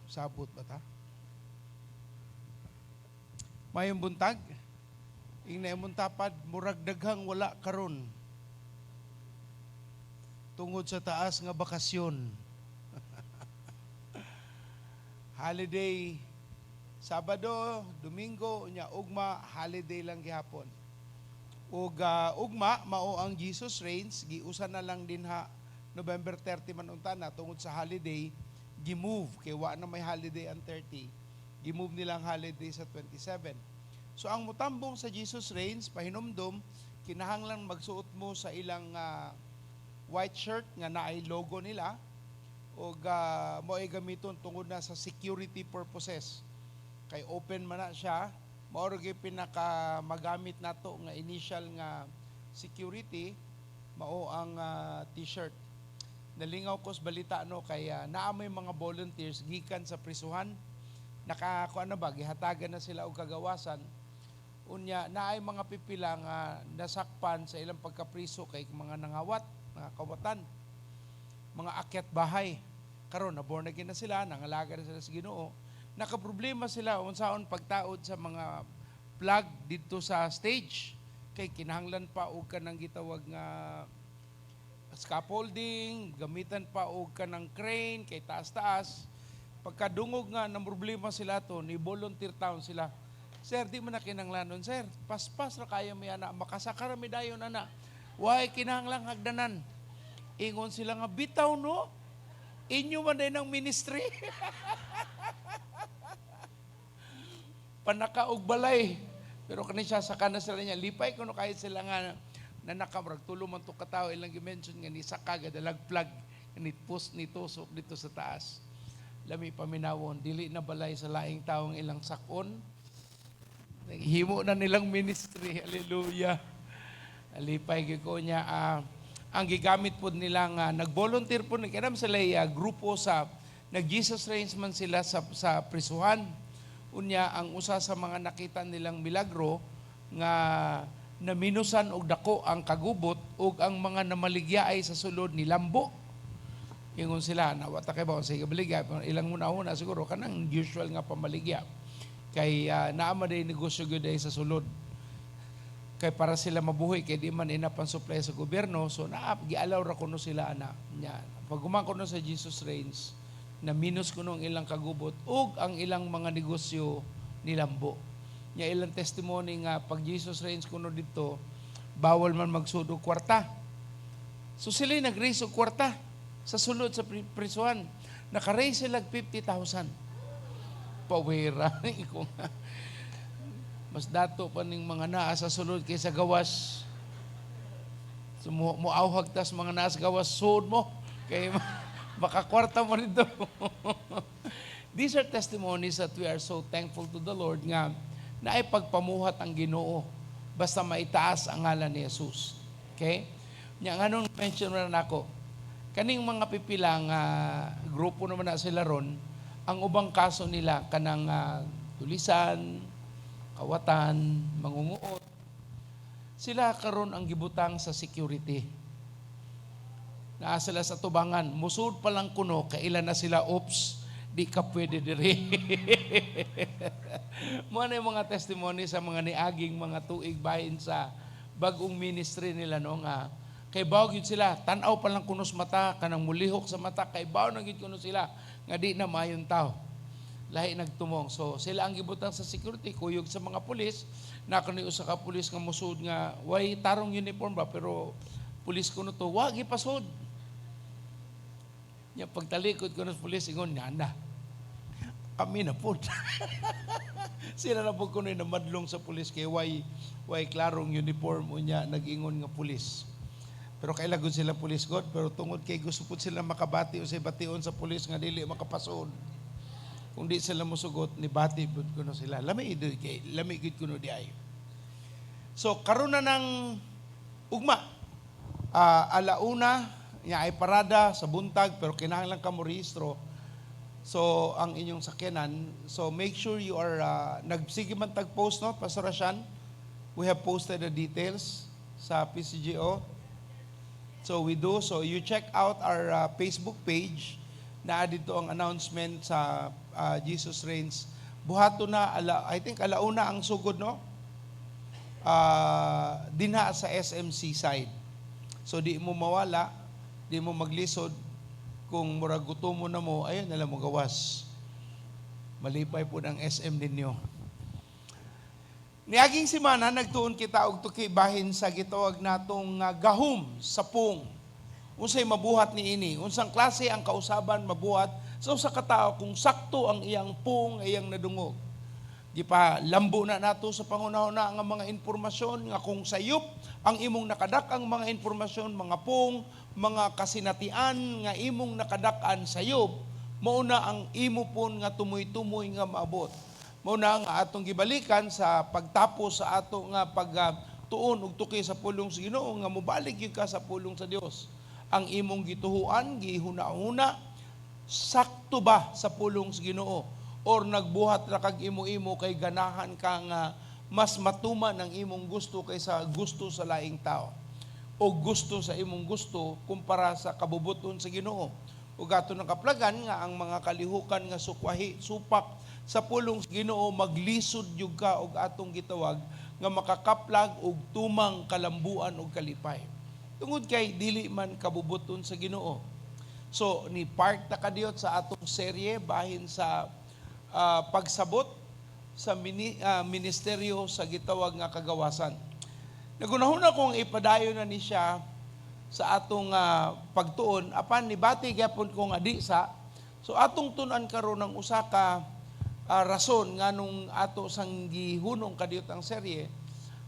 Sabot ba ta? Mayong buntag. Ingna imong tapad, murag daghang wala karon. Tungod sa taas nga bakasyon. Holiday Sabado, Domingo, unya ugma, holiday lang gihapon. Ug ugma mao ang Jesus Reigns, giusa na lang dinha November 30 man unta na tungod sa holiday, gi-move kay wa na may holiday ang 30. Gi-move nilang holiday sa 27. So ang mutambong sa Jesus Reigns, pahinumdum, kinahanglan magsuot mo sa ilang white shirt nga naay logo nila ug mo'y gamiton tungod na sa security purposes. Kay open man na siya, mao ra gyud pinaka magamit nato nga initial nga security mao ang t-shirt. Nalingaw ko sa balita no, kay naa may mga volunteers gikan sa prisuhan, naka kuan na ba, gihatagan na sila og kagawasan. Unya naay mga pipila nga nasakpan sa ilang pagkapriso kay mga nangawat, mga kawatan, mga akyat bahay. Karon na born again na sila, nangalaga na sila sa Ginoo. Nakaproblema sila unsaon pagtaod sa mga plug didto sa stage kay kinahanglan pa og kanang gitawag nga scaffolding, gamitan pa og kanang crane kay taas-taas. Pagkadungog nga ng problema sila to, ni volunteer town sila. "Sir, di man na kinahanglanon, sir. Paspas ra kaya mi ana, makasaka ra mi dayon ana. Way kinahanglang hagdanan." Ingon sila nga, "Bitaw no? Inyo man din ang ministry." Panaka og balay. Pero kani siya saka na sila niya. Lipay kuno kahit sila nga na nakamurag tulo man to katao ilang gi-mention nga ni saka gadalag plug ni post ni tusok dito sa taas. Lami paminawon, dili na balay sa laing tawo ang ilang sakon. Himo na nilang ministry. Hallelujah. Alipay gyud ko niya, ang gigamit pod nila nga nag-volunteer pod ni kanam sila grupo sa nag Jesus Reigns man sila sa prisuhan. Unya ang usa sa mga nakita nilang milagro nga Na minusan og dako ang kagubot ug ang mga namaligya ay sa sulod nilambo. Ingon sila na wa ta kay ba sa baligya, pero ilang una-una siguro kanang usual nga pamaligya kay naa man day negosyo gyud ay sa sulod kay para sila mabuhi kay di man enough ang supply sa gobyerno. So naa gialaw ra kuno sila ana nya. Pag human kuno sa Jesus Reigns, na minus kuno ang ilang kagubot ug ang ilang mga negosyo nilambo. Nya ilang testimony nga pag Jesus Reigns kuno dito, bawal man magsud og kwarta. So sila nag-raise og kwarta sa sulod sa prisuhan. Naka-raise sila og 50,000. Pawera ko nga, mas dato pa ning mga naa sa sulod kaysa gawas. So muawhag tas mga naa sa gawas, sud mo kay makakwarta mo nito. These are testimonies that we are so thankful to the Lord nga naay pagpamuhat ang Ginoo basta maitaas ang ngalan ni Jesus. Okay? Nya nganong mention na nako kaning mga pipila nga grupo naman na sila ron, ang ubang kaso nila kanang tulisan, kawatan, mangunguot. Sila karon ang gibutang sa security. Naa sila sa tubangan. Musud pa lang kuno, kailan na sila, "Oops, di ka pwede diri." Mao na yung mga testimony sa mga niaging mga tuig bahin sa bagong ministry nila, no, nga kay baw gyud sila, tan-aw pa lang kuno sa mata, kanang mulihok sa mata, kay baw na gyud kuno sila nga di na mayon tao, lahi nagtumong. So sila ang gibutang sa security, kuyog sa mga pulis. Na kuno usa ka pulis nga musud nga way tarong uniform ba, pero pulis kuno to, wa gipasud. Nya pagtalikod kuno sa pulis, ingon nga na. Kami na pud. Sila na pud kuno namadlong sa pulis kay way klarong uniform, unya nag-ingon nga pulis. Pero kaila gud sila pulis god, pero tungod kay gusto pud sila makabati o sa bation sa pulis nga dili makapasod. Kung di sila mosugot, ni bati pud kuno sila. Lami kay lami gid kuno di ay. So karon na ng ugma. Alauna nya ay parada sa buntag, pero kinahanglan ka mo rehistro. So ang inyong sakyanan, so make sure you are nagsige man tag post, no, Pastor Rashan. We have posted the details sa PCGO. So we do. So you check out our Facebook page na dito ang announcement sa Jesus Reigns. Buhato na ala, I think alauna ang sugod, no? Dinha sa SMC side. So di mo mawala, di mo maglisod kung murag gutom mo na mo, ayun na lang mo gawas. Malipay po ng SM ninyo. Niaging semana, nagtuon kita og tuki bahin sa gitawag natong gahom sa pung. Unsay mabuhat niini? Unsang klase ang kausaban mabuhat sa usa ka tawo kung sakto ang iyang pung, iyang nadungog? Gipa lambo na nato sa panghunahuna nga mga impormasyon nga kung sayop ang imong nakadak-ang mga impormasyon, mga pung, mga kasinatian nga imong nakadak-an sayop, mao na ang imo pon nga tumoy-tumoy nga maabot. Mao na nga atong gibalikan sa pagtapos sa ato nga pagtuon og tuki sa pulong sa Ginoo nga mobalik gyud ka sa pulong sa Dios. Ang imong gituhuan, gihuna-huna, sakto ba sa pulong sa Ginoo or nagbuhat ra kag imo-imo kay ganahan ka nga mas matuman ang imong gusto kaysa gusto sa laing tao o gusto sa imong gusto kumpara sa kabubuton sa Ginoo? Ug ato nang kaplagan nga ang mga kalihukan nga sukwahi, supak sa pulong sa Ginoo, maglisod gyud ka og atong gitawag nga makakaplag og tumang kalambuan og kalipay. Tungod kay dili man kabubuton sa Ginoo. So ni part ta kadiyot sa atong serye bahin sa pagsabot sa ministeryo sa gitawag nga kagawasan. Nagunahuna kong ipadayon na ni siya sa atong pagtuon, apan nibati gyapon ko nga di sa. So atong tun-an karon ang usa ka rason nganong ato sang gihunong kadiyot ang serye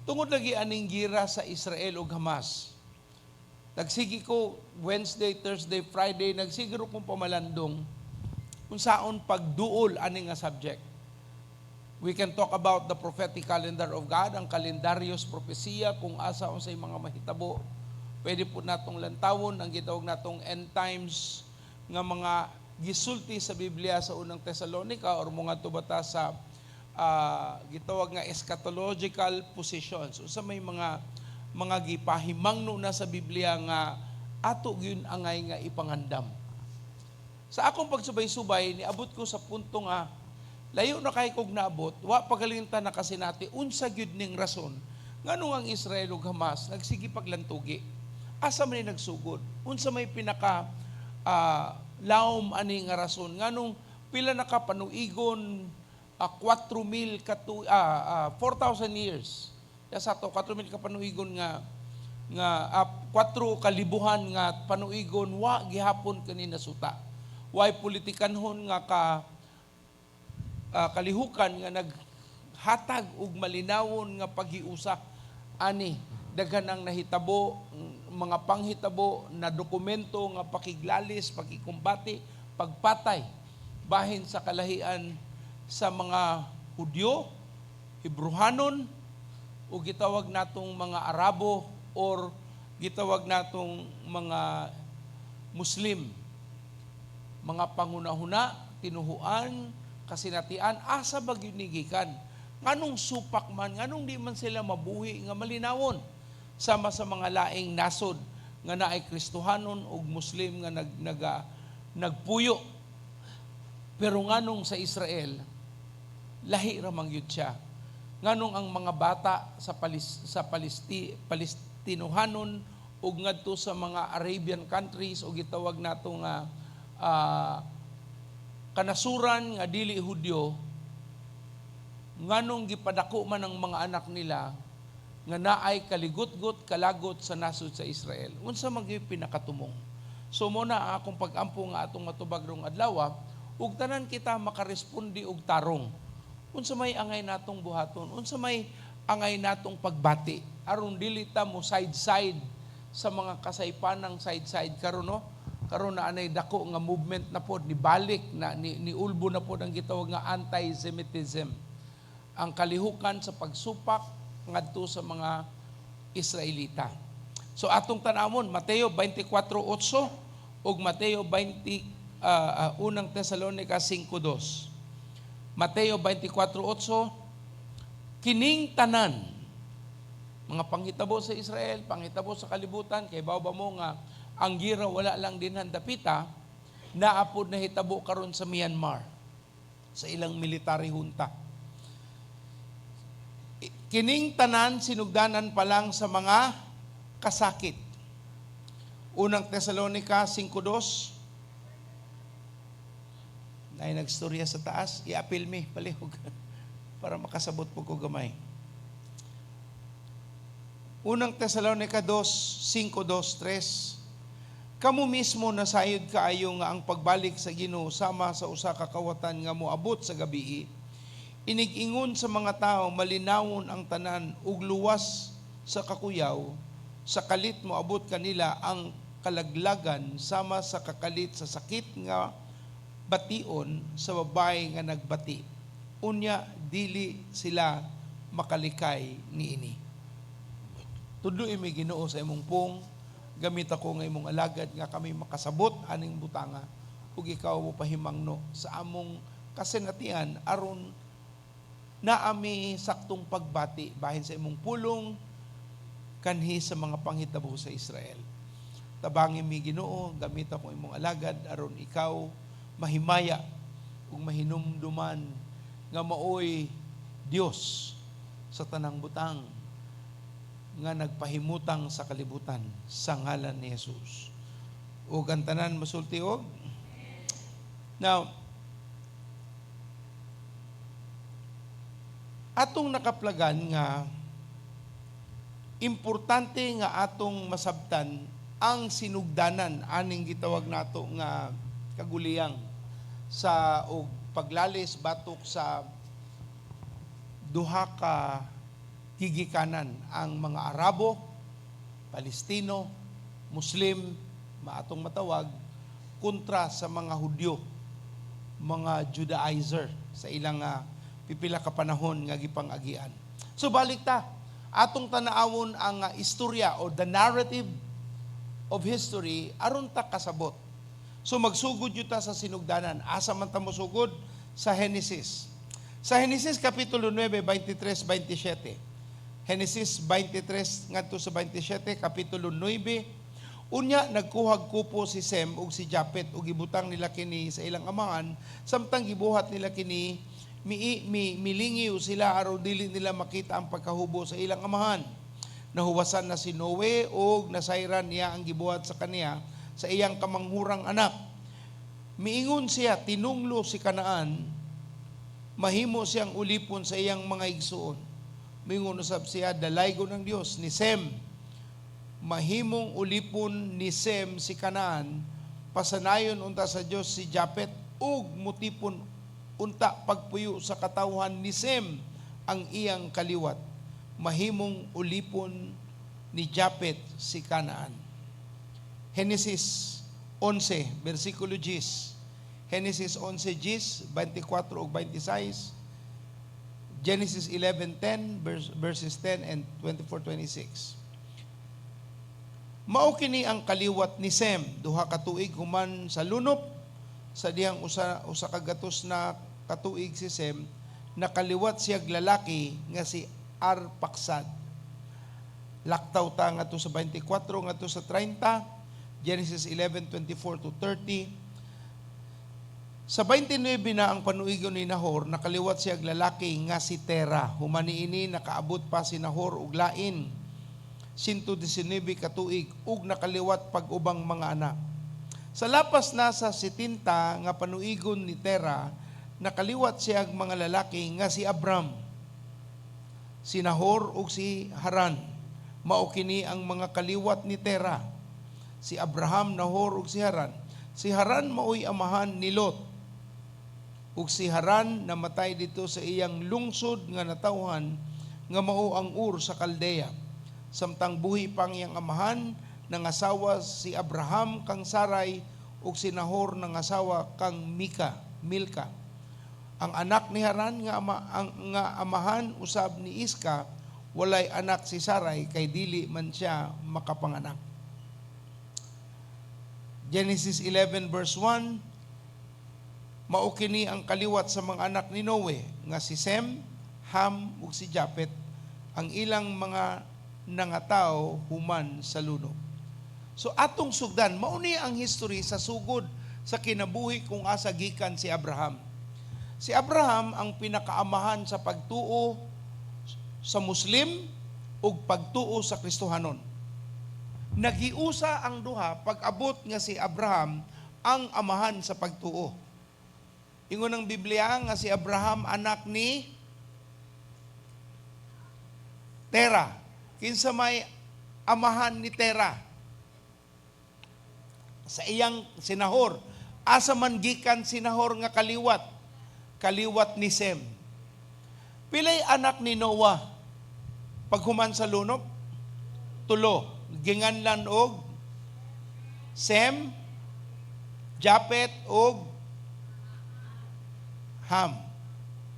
tungod lagi aning gira sa Israel ug Hamas. Nagsige ko Wednesday, Thursday, Friday, nagsige ro kong pamalandong kung saon pagduol ani nga subject. We can talk about the prophetic calendar of God, ang kalendaryos propesiya, kung asa unsay mga mahitabo. Pwede po natong lantawon ang gitawag natong end times nga mga gisulti sa Biblia sa Unang Tesalonica or mga tubata sa gitawag nga eschatological positions, unsa may mga gipahimangno na sa Biblia nga ato gyud angay nga ipangandam. Sa akong pagsubay-subay, niabot ko sa punto nga layo na kay kog naabot, wa pagalinta na kasinati unsa gyud ning rason nganong ang Israel ug Hamas nagsige paglantugi. Asa man ni nagsugod? Unsa may pinaka lawom ani nga rason nganong pila na ka panuigon, 4,000 katu 4,000 years. Ya sa to 4,000 ka panuigon nga 4 kalibuhan nga panuigon, wa gihapon kani nasuta. Way politikanhon nga ka kalihukan nga naghatag og malinawon nga paghiusa ani. Daghan ang nahitabo, mga panghitabo na dokumento nga pakiglalis, pakikumbati, pagpatay bahin sa kalahian sa mga Hudyo, Hebruhanon o gitawag natong mga Arabo or gitawag natong mga Muslim. Mga panghunahuna, tinuhuan, kasinatian, asa ba gyud ni gikan? Nganong supak man, nganong di man sila mabuhi nga malinawon sama sa mga laing nasod nga naay Kristohanon ug Muslim nga nagpuyo? Pero nganong sa Israel lahi ra man gyud siya? Nganong ang mga bata sa Palestinohanon ug ngadto sa mga Arabian countries o gitawag nato nga kanasuran nga dili Hudyo, nganong gipadako man ang mga anak nila nga naay kaligutgot, kalagot sa nasod sa Israel? Unsa man gyud pinakatumong? So mo na ang akong pag-ampo nga atong matubag rong adlaw ug tanan kita makaresponde og tarong. Unsa may angay natong buhaton? Unsa may angay natong pagbati aron dili ta mo side-side sa mga kasaypanang side-side karon, no? Karon na anay dako nga movement na pod ni balik na ni ulbo na pod ang gitawag nga anti-Semitism. Ang kalihukan sa pagsupak ngadto sa mga Israelita. So atong tanawon Mateo 24:8 ug Mateo 20 Unang Tesalonica 5:2. Mateo 24:8, kining tanan mga panghitabo sa Israel, panghitabo sa kalibutan, kay ba mo nga ang gira wala lang dinhan dapita, naapod na hitabo karon sa Myanmar sa ilang military junta. Kining tanan sinugdanan pa lang sa mga kasakit. Unang Tesalonica 5:2. Nay nagstorya sa taas, i-apil mi palihog para makasabot po ko gamay. Unang Tesalonica 2, 5, 2, 3. Kamo mismo nasayod kaayo nga ang pagbalik sa Ginoo sama sa usa ka kawatan nga moabot sa gabii. Inig-ingon sa mga tao, malinawon ang tanan ug luwas sa kakuyaw, sa kalit moabot kanila ang kalaglagan sama sa kakalit sa sakit nga bation sa babae nga nagbati. Unya dili sila makalikay niini. Tudloi mi, Ginoo, sa imong pung, gamit ako nga imong alagad nga kami makasabot aning butanga ug ikaw mo pahimangno sa among kasinatian aron naami saktong pagbati bahin sa imong pulong kanhi sa mga panghitabo sa Israel. Tabangi mi, Ginoo, gamit ako imong alagad aron ikaw mahimaya ug mahinumduman nga maoy Dios sa tanang butang nga nagpahimutang sa kalibutan, sa ngalan ni Jesus. Ug ang tanan masulti og Now, atong nakaplagan nga importante nga atong masabtan ang sinugdanan aning gitawag nato nga kaguliyang sa og paglalis batok sa duha ka gigikanan, ang mga Arabo, Palestino, Muslim, maatong matawag, kontra sa mga Hudyo, mga Judaizer sa ilang pipila ka panahon nga gipang-agian. So balik ta, atong tanawon ang istorya o the narrative of history aron ta kasabot. So magsugod gyud ta sa sinugdanan. Asa man ta mosugod? Sa Genesis. Sa Genesis Kapitulo 9, 23, 27. Genesis 23 ngadto sa 27, Kapitulo 9. Unya nagkuhag kupo si Sem ug si Japet ug gibutang nila kini sa ilang amahan samtang gibuhat nila kini milingiw sila aron dili nila makita ang pagkahubo sa ilang amahan. Nahuwasan na si Noe ug nasayran niya ang gibuhat sa kaniya sa iyang kamanghurang anak. Miingon siya, tinunglo si Kanaan, mahimo siyang ulipon sa iyang mga igsuon. Miingon usab siya, dalaygon ng Dios ni Sem, mahimong ulipon ni Sem si Kanaan, pasanayon unta sa Dios si Japet ug mutipon unta pagpuyo sa katawhan ni Sem ang iyang kaliwat. Mahimong ulipon ni Japet si Kanaan. Genesis 11, versikulo 10. Genesis 11, 10, 24 ug 26. Genesis 11:10 verses 10 and 24, 26. Mao kini ang kaliwat ni Sem, 2 ka tuig human sa lunop, sa dihang 100 na katuig si Sem, nakaliwat siyag lalaki nga si Arpaksad. Laktaw ta ngadto sa 24 ngadto sa 30, Genesis 11:24 to 30. Sa 29 na ang panuigon ni Nahor, nakaliwat siya lalaki nga si Tera. Human niini nakaabot pa si Nahor og lain 119 katuig ug nakaliwat pag ubang mga anak. Sa lapas na sa 70 nga panuigon ni Tera, nakaliwat siya ang mga lalaki nga si Abram, si Nahor ug si Haran. Mao kini ang mga kaliwat ni Tera. Si Abraham, Nahor ug si Haran. Si Haran maoy amahan ni Lot. Ug si Haran namatay dito sa iyang lungsod nga natawhan nga mao ang Ur sa Kaldea. Samtang buhi pang iyang amahan, nangasawa si Abraham kang Sarai ug si Nahor nangasawa kang Milka. Ang anak ni Haran nga amahan usab ni Iska, walay anak si Sarai kay dili man siya makapanganak. Genesis 11 verse 1. Mao kini ang kaliwat sa mga anak ni Noe nga si Sem, Ham ug si Japet, ang ilang mga nangataw human sa lunop. So atong sugdan, mao ni ang history sa sugod sa kinabuhi kung asa gikan si Abraham. Si Abraham ang pinakaamahan sa pagtuo sa Muslim ug pagtuo sa Kristohanon. Nagiusa ang duha pag-abot nga si Abraham ang amahan sa pagtuo. Ingon ang Biblia nga si Abraham anak ni Tera. Kinsa may amahan ni Tera? Sa iyang si Nahor. Asa man gikan si Nahor nga kaliwat? Kaliwat ni Sem. Pilay anak ni Noah paghuman sa lunop? Tulo. Ginganlan og Sem, Japet og Ham.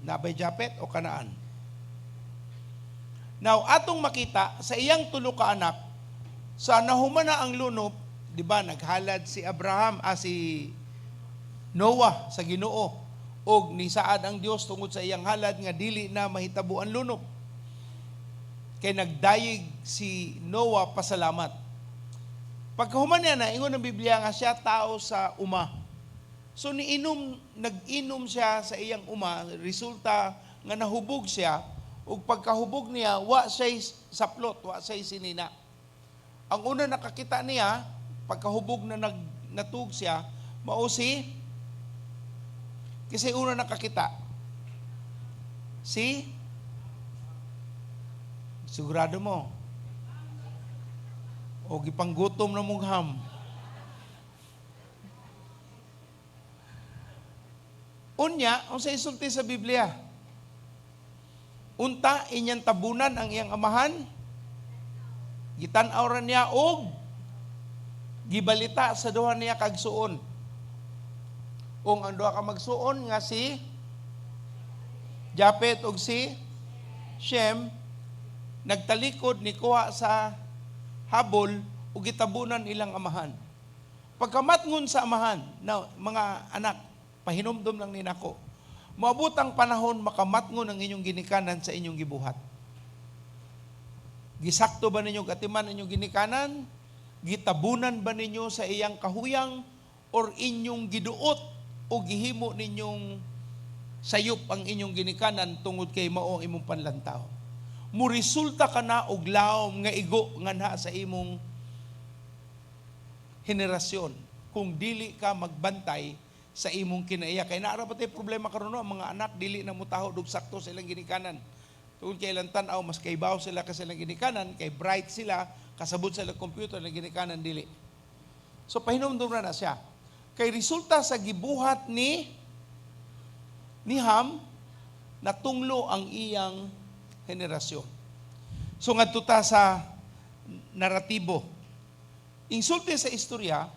Nabay Japet o Kanaan? Now, atong makita sa iyang tulo ka anak, sa nahuman na ang lunop, di ba, naghalad si Abraham, si Noah sa Ginoo, og nisaad ang Dios tungod sa iyang halad nga dili na mahitabo ang lunop. Kay nagdayeg si Noah pasalamat. Pagkahuman niya na, ingon ng Biblia nga siya tao sa uma. So niinom, nag-inom siya sa iyang uma, resulta nga nahubog siya, ug pagkahubog niya, wa siya'y saplot, wa siya'y sinina. Ang una nakakita niya, pagkahubog na natug siya, mao si, kasi una nakakita, si, sigurado mo, o gipanggutom na mong ham. Unya, unsa isulti sa Biblia? Unta inyang tabunan ang iyang amahan, gitan-aw ra niya og gibalita sa duha niya kagsuon. Ung ang duha ka magsuon nga si Japet ug si Shem nagtalikod ni kuha sa habol ug gitabunan ilang amahan. Pagkamatngon sa amahan, now, mga anak, pahinumdom lang ni nako. Moabot ang panahon, makamatngon ang inyong ginikanan sa inyong gibuhat. Gisakto ba ninyo katiman inyong ginikanan? Gitabunan ba ninyo sa iyang kahuyang or inyong giduot o gihimo ninyong sayop ang inyong ginikanan tungod kay mao ang imong panlantaw? Muresulta ka na og lawom nga igo nganha sa imong henerasyon kung dili ka magbantay sa imong kinaiya. Kay naa ra ba tay problema karon, no? Ang mga anak dili na mutahod og sakto sa ilang ginikanan. Tungod kay ilang tan-aw, mas kaybaw sila ka sa ilang ginikanan, kay bright sila, kasabot sa ilang computer, ilang ginikanan dili. So pahinumdum na na siya. Kay resulta sa gibuhat ni Ham, natunglo ang iyang henerasyon. So ngadto ta sa naratibo. Insulti sa istorya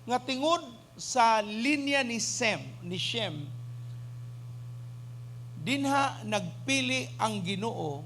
nga tingod sa linya ni Sem, ni Shem, dinha nagpili ang Ginoo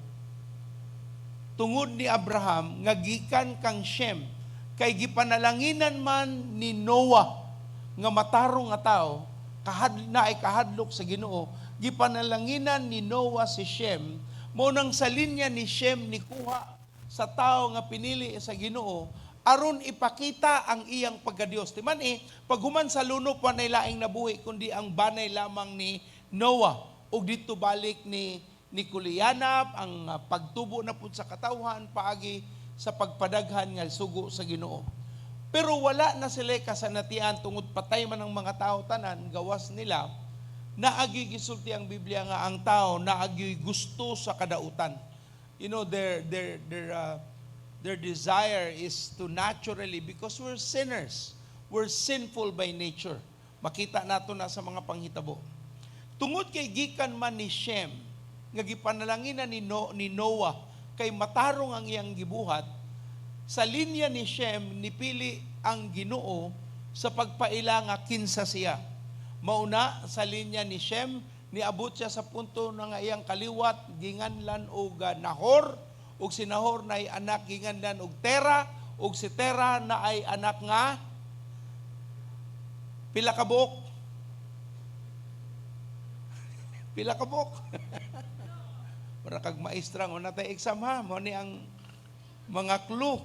tungod ni Abraham nga gikan kang Shem, kay gipanalanginan man ni Noah nga matarong nga tao kahad na ay kahadlok sa Ginoo. Gipanalanginan ni Noah si Shem. Mo nang sa linya ni Shem nikuha sa tao nga pinili sa Ginoo aron ipakita ang iyang pagkadiyos. Ti man eh, paghuman sa lunop, walay laing nabuhi kundi ang banay lamang ni Noah. Ug dito balik ni Kulianap ang pagtubo na pud sa katawhan paagi sa pagpadaghan nga sugo sa Ginoo. Pero wala na sila kasanatian tungod patay man ang mga tao tanan gawas nila. Naagi gisulti ang Biblia nga ang tao naagi gusto sa kadautan. Their desire is to naturally, because we're sinners. We're sinful by nature. Makita nato na sa mga panghitabo. Tungod kay gikan man ni Shem, nga gipanalanginan ni, no, ni Noah, kay matarong ang iyang gibuhat, sa linya ni Shem nipili ang Ginoo sa pagpaila nga kinsa siya. Mauna sa linya ni Shem niabot siya sa punto na nga iyang kaliwat ginganlan og Nahor, ug si Nahor na ay anak ginganlan og Tera, ug si Tera na ay anak nga pila ka buok? Pila ka buok? Para kag maestra nga natay exam ha, mo ni ang mga clue.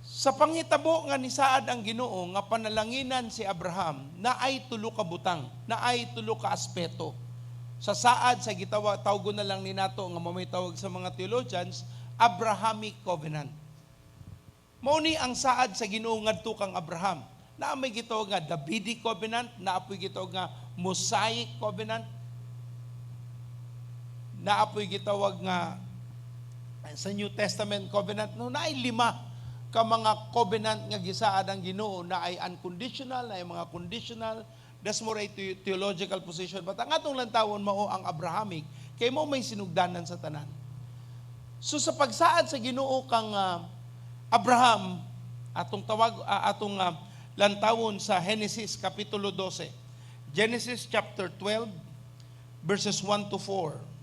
Sa panghitabo nga nisaad ang Ginoo nga panalanginan si Abraham, na ay tulo ka butang, na ay tulo ka aspeto. Sa saad sa gitawa tawgon na lang ni nato nga mamay tawag sa mga theologians, Abrahamic covenant. Mao ni ang saad sa Ginoo ngadto kang Abraham. Naa may gitawag nga Davidic covenant, naa poy gitawag nga Mosaic covenant, naa poy gitawag nga sa New Testament covenant. No, naay lima ka mga covenant nga gisaad ang Ginoo, na ay unconditional, na ay mga conditional. That's more a theological position. But ang atong lantawon mao ang Abrahamic, kay mo may sinugdanan sa tanan. So sa pagsaad sa Ginoo kang Abraham, atong tawag atong lantawon sa Genesis kapitulo 12. Genesis chapter 12 verses 1 to 4.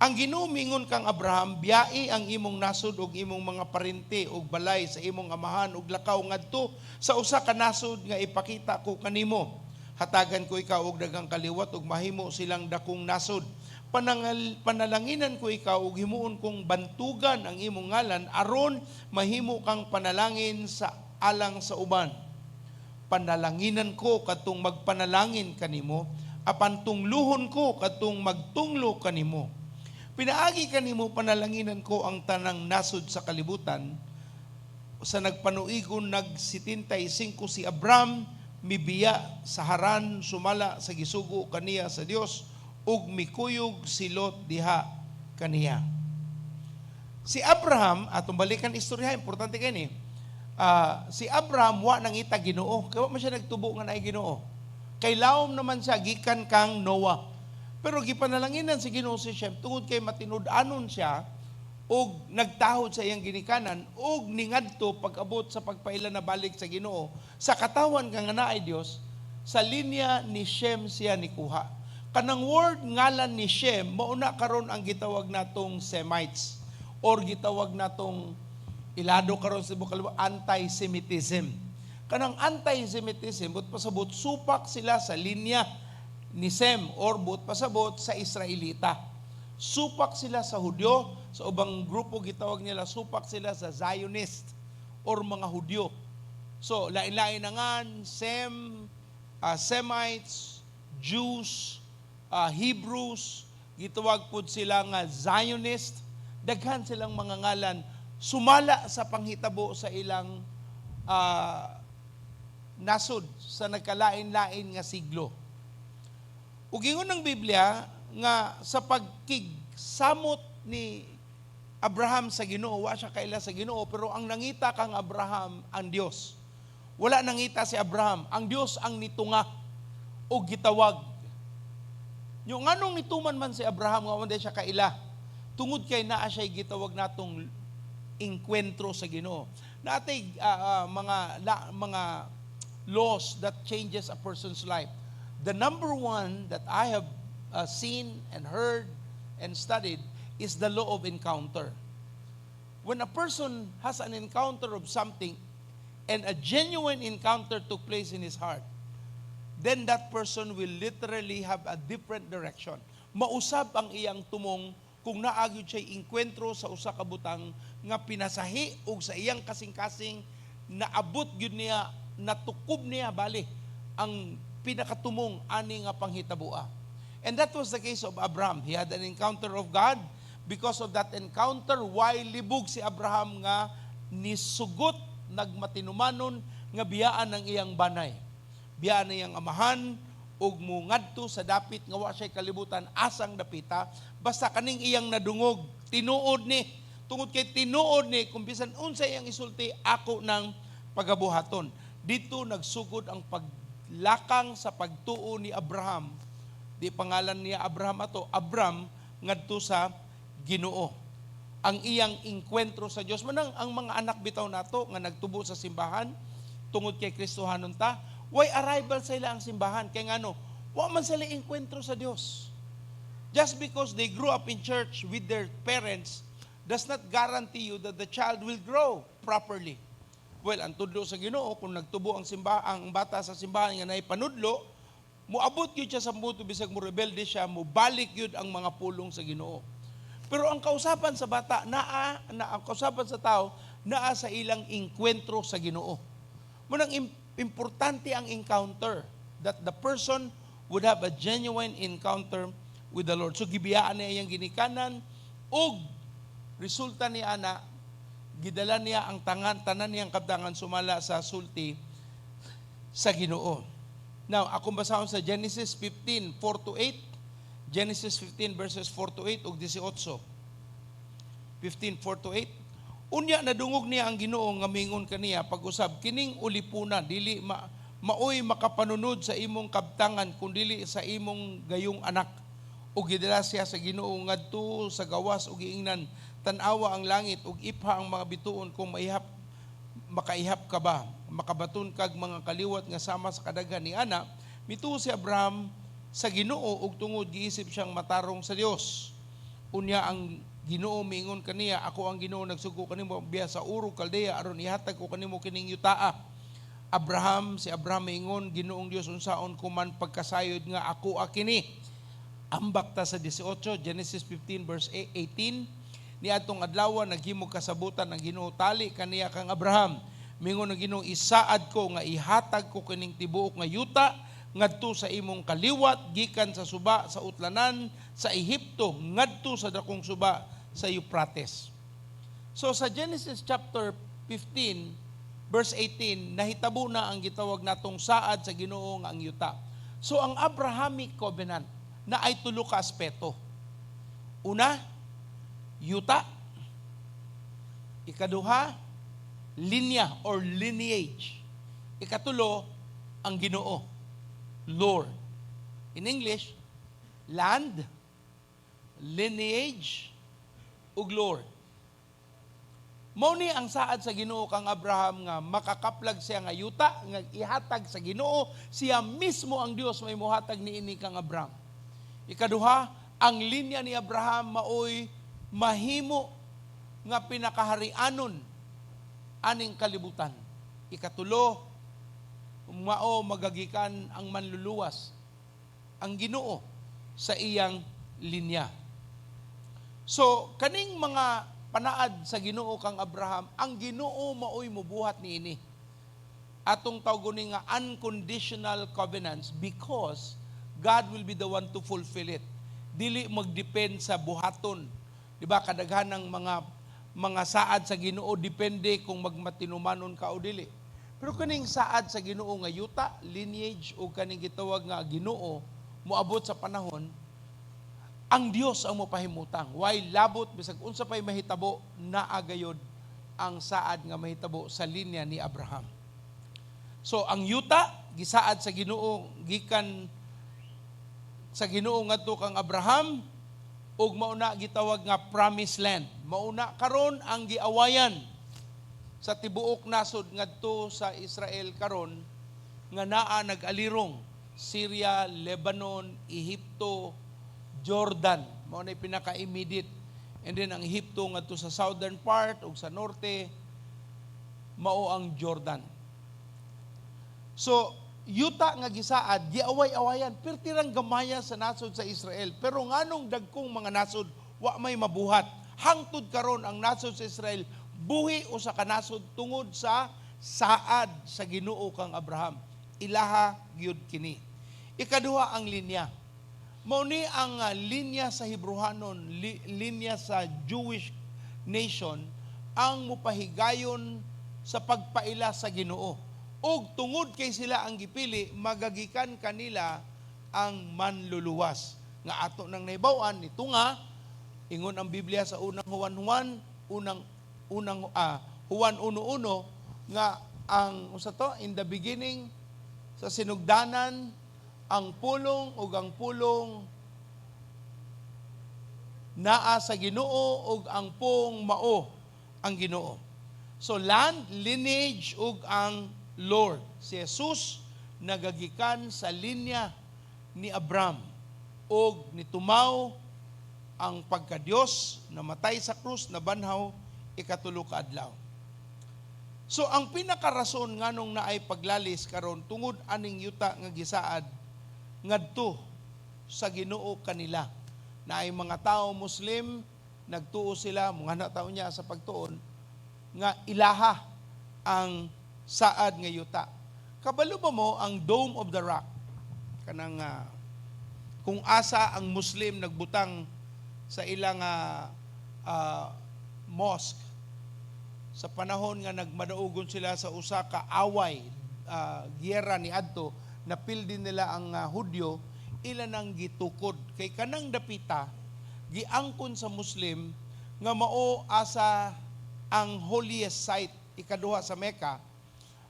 Ang Ginoo mingon kang Abraham, "Biyai ang imong nasod ug imong mga parente ug balay sa imong amahan ug lakaw ngadto sa usa ka nasod nga ipakita ko kanimo. Hatagan ko ikaw og daghang kaliwat ug mahimo silang dakong nasod. Panalanginan ko ikaw ug himuon kong bantugan ang imong ngalan aron mahimo kang panalangin sa alang sa uban. Panalanginan ko kadtong magpanalangin kanimo, apan tungluhon ko kadtong magtunglo kanimo. Pinaagi kanimo panalanginan ko ang tanang nasod sa kalibutan." Sa nagpanuigon nag 75 si Abram, mibiya sa Haran sumala sa gisugo kaniya sa Dios, ug mikuyog si Lot diha kaniya. Si Abraham, atong balikan istorya, importante kay ni. Si Abraham wa nangita Ginoo. Kay wa man siya nagtubo nga naay Ginoo. Kay lawom naman siya gikan kang Noah. Pero gipanalanginan si Ginoo si Shem tungod kay matinud-anon siya og nagtahod sa iyang ginikanan og ningadto pag-abot sa pagpaila na balik sa Ginoo sa katawan ka nga naay Dios. Sa linya ni Shem siya nikuha. Kanang word ngalan ni Shem, mao na karon ang gitawag natong Semites or gitawag natong ilado karon sa bukal anti-Semitism. Kanang anti-Semitism, buot pasabot, supak sila sa linya ni Sem or buot pasabot sa Israelita. Supak sila sa Hudyo, sa ubang grupo gitawag nila supak sila sa Zionist or mga Hudyo. So, lain-lain na ngan, Sem, Semites, Jews, Hebrews, gitawag pud sila nga Zionist, daghan silang mga ngalan sumala sa panghitabo sa ilang nasod sa nagkalain-lain nga siglo. Ug ingon ng Biblia nga sa pagkigsamot ni Abraham sa Ginoo, wa siya kaila sa Ginoo, pero ang nangita kang Abraham ang Dios. Wala nangita si Abraham, ang Dios ang nitunga o gitawag. Yung nganong nituman man si Abraham nga wala siya kaila, tungod kay naa siya gitawag natong engkwentro sa Ginoo. Natay mga laws that changes a person's life. The number one that I have seen and heard and studied is the law of encounter. When a person has an encounter of something and a genuine encounter took place in his heart, then that person will literally have a different direction. Mausab ang iyang tumong kung naa gyud siya engkwentro sa usa ka butang nga pinasahi og sa iyang kasing-kasing naabot gyud niya, natukob niya bali ang pinakatumong ani nga panghitaboa. And that was the case of Abraham. He had an encounter of God. Because of that encounter, why libog si Abraham nga nisugot, nagmatinumanon nga biyaan ang iyang banay. Biyaan ang iyang amahan ug mungadto sa dapit nga wa siya kalibutan asang dapita, basta kaning iyang nadungog tinuod ni. Tungod kay tinuod ni, kung bisan unsa iyang isulti, ako nang pagabuhaton. Dito nagsugod ang paglakang sa pagtuo ni Abraham, di pangalan niya Abraham ato, Abram, ngadto sa Ginoo. Ang iyang engkwentro sa Dios. Manang ang mga anak bitaw nato nga nagtubo sa simbahan, tungod kay Kristohanon ta, way arrival sa ila ang simbahan kay ngano, wa man sila engkwentro sa Dios. Just because they grew up in church with their parents does not guarantee you that the child will grow properly. Well, ang tudlo sa Ginoo, kung nagtubo ang bata sa simbahan nga naay panudlo, moabot gyud siya sa punto bisag mo rebelde siya, mobalik gyud ang mga pulong sa Ginoo. Pero ang kausapan sa bata naa na, ang kausapan sa tao naa sa ilang engkwentro sa Ginoo. Munang importante ang encounter, that the person would have a genuine encounter with the Lord. So gibiyaan niya iyang ginikanan ug resulta ni ana, gidala niya ang tangan tanan niyang kabtangan sumala sa sulti sa Ginoo. Now, akong basahon sa Genesis 15, 4 to 8. Genesis 15 verses 4 to 8 ug 18. 15, 4 to 8. Unya nadungog niya ang Ginoo nga mingon kaniya, "Pag-usab kining ulipuna dili maoy makapanunod sa imong kabtangan kun dili sa imong gayong anak." Ug gidala siya sa Ginoo ngadto sa gawas ug giingnan, "Tan-awa ang langit ug ipha ang mga bituon kung maihap makaihap ka ba. Makabaton kag mga kaliwat nga sama sa kadaghan ni ana." Mituo si Abraham sa Ginoo ug tungod giisip siyang matarong sa Dios. Unya ang Ginoo miingon kaniya, "Ako ang Ginoo, nagsugo kanimo biya sa Ur ug Kaldea aron ihatag ko kanimo kining yutaa." Abraham si Abraham miingon, "Ginoong Dios, unsaon ko man pagkasayod nga ako kini?" Ambak ta sa 18, Genesis 15 verse 18. Niadtong adlaw naghimo kasabutan ang Ginoo tali kaniya kang Abraham. Mingon ang Ginoo, "Isaad ko nga ihatag ko kining tibuok nga yuta ngadto sa imong kaliwat gikan sa suba sa utlanan sa Ehipto ngadto sa dakong suba sa Euphrates." So sa Genesis chapter 15 verse 18, nahitabo na ang gitawag natong saad sa Ginoo nga ang yuta. So ang Abrahamic covenant na ay tulo ka aspeto. Una, yuta. Ikaduha, linya or lineage. Ikatulo, ang Ginoo, Lord. In English, land, lineage, ug Lord. Mao ni ang saad sa Ginoo kang Abraham nga makakaplag siya nga yuta nga ihatag sa Ginoo, siya mismo ang Dios may mohatag niini kang Abraham. Ikaduha, ang linya ni Abraham maoy mahimo nga pinakaharianon aning kalibutan. Ikatulo, Mao magagikan ang Manluluwas, ang Ginoo, sa iyang linya. So kaning mga panaad sa Ginoo kang Abraham, ang Ginoo maoy mubuhat niini. Atong tawgon ni nga unconditional covenants because God will be the one to fulfill it. Dili magdepend sa buhaton. Di ba kadaghan ng mga saad sa Ginoo depende kung magmatinumanon ka o dili? Pero kaning saad sa Ginoo nga yuta, lineage o kaning gitawag nga Ginoo moabot sa panahon, ang Dios ang mopahimutang. Way labot bisag unsa pay mahitabo, naa gayod ang saad nga mahitabo sa linya ni Abraham. So ang yuta gisaad sa Ginoo, gikan sa Ginoo ngadto kang Abraham, ug mauna gitawag nga promised land. Mauna karon ang giawayan sa tibuok nasod ngadto sa Israel karon nga naa nag-alirong Syria, Lebanon, Ehipto, Jordan. Mao na pinaka-immediate. And then ang Ehipto ngadto sa southern part ug sa norte mao ang Jordan. So, yuta nga gisaad, giaway-awayan, pertirang gamaya sa nasod sa Israel. Pero nganong dagkong mga nasod, wa may mabuhat? Hangtod karon ang nasod sa Israel, buhi usa ka nasod tungod sa saad sa Ginoo kang Abraham. Ilaha gyud kini. Ikaduha, ang linya. Mao ni ang linya sa Hebrehanon, linya sa Jewish nation ang mupahigayon sa pagpaila sa Ginoo. Ug tungod kay sila ang gipili, magagikan kanila ang Manluluwas. Nga ato nang nahibaw-an nito nga ingon ang Biblia sa unang Juan Juan unang unang Juan 1:1 nga ang unsa to, in the beginning, sa sinugdanan, ang Pulong, ug ang Pulong naa sa Ginoo, ug ang Pulong mao ang Ginoo. So land, lineage ug ang Lord. Si Jesus nagagikan sa linya ni Abraham ug nitumaw ang pagkadiyos, namatay sa krus, nabanhaw ikatulo ka adlaw. So ang pinakarason nganong naay paglalis karon tungod aning yuta nga gisaad ngadto sa Ginoo kanila. Naay mga tao Muslim, nagtuo sila, mga na tao niya sa pagtuon nga ilaha ang saad nga yuta. Kabalo ba mo ang Dome of the Rock? Kanang kung asa ang Muslim nagbutang sa ilang mosque sa panahon nga nagmadaugon sila sa usa ka away, giyera ni adto, napildi nila ang Hudyo, ila nang gitukod kay kanang dapita giangkon sa Muslim nga mao asa ang holiest site, ikaduha sa Mecca.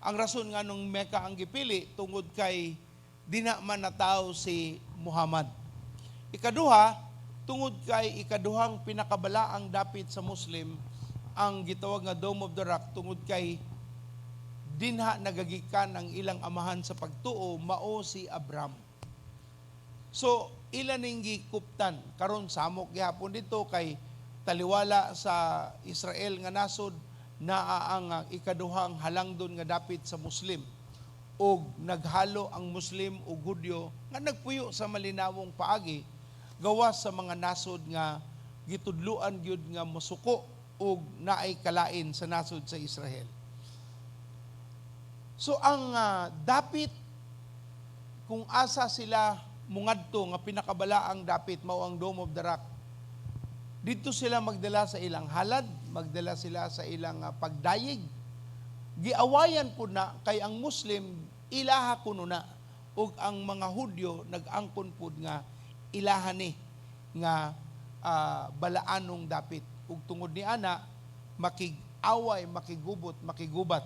Ang rason nga nung Mecca ang gipili tungod kay dina man natawo si Muhammad. Ikaduha, tungod kay ikaduhang pinakabalaang dapit sa Muslim ang gitawag nga Dome of the Rock tungod kay dinha nagagikan ang ilang amahan sa pagtuo, mao si Abraham. So ila ning gikuptan. Karon samok gihapon dito kay taliwala sa Israel nga nasod naa ang ikaduhang halangdon nga dapit sa Muslim ug naghalo ang Muslim ug Hudyo nga nagpuyo sa malinawong paagi gawas sa mga nasod nga gitudluan gyud nga mosuko ug naay kalain sa nasod sa Israel. So ang dapit kung asa sila mungadto nga pinakabalaang dapit mao ang Dome of the Rock. Dito sila magdala sa ilang halad, magdala sila sa ilang pagdayeg. Giawayan po na kay ang Muslim ilaha kuno na ug ang mga Hudyo nag-angkon pud nga ilaha ni nga balaanong dapit, ug tungod ni ana makig-away, makigubot, makigubat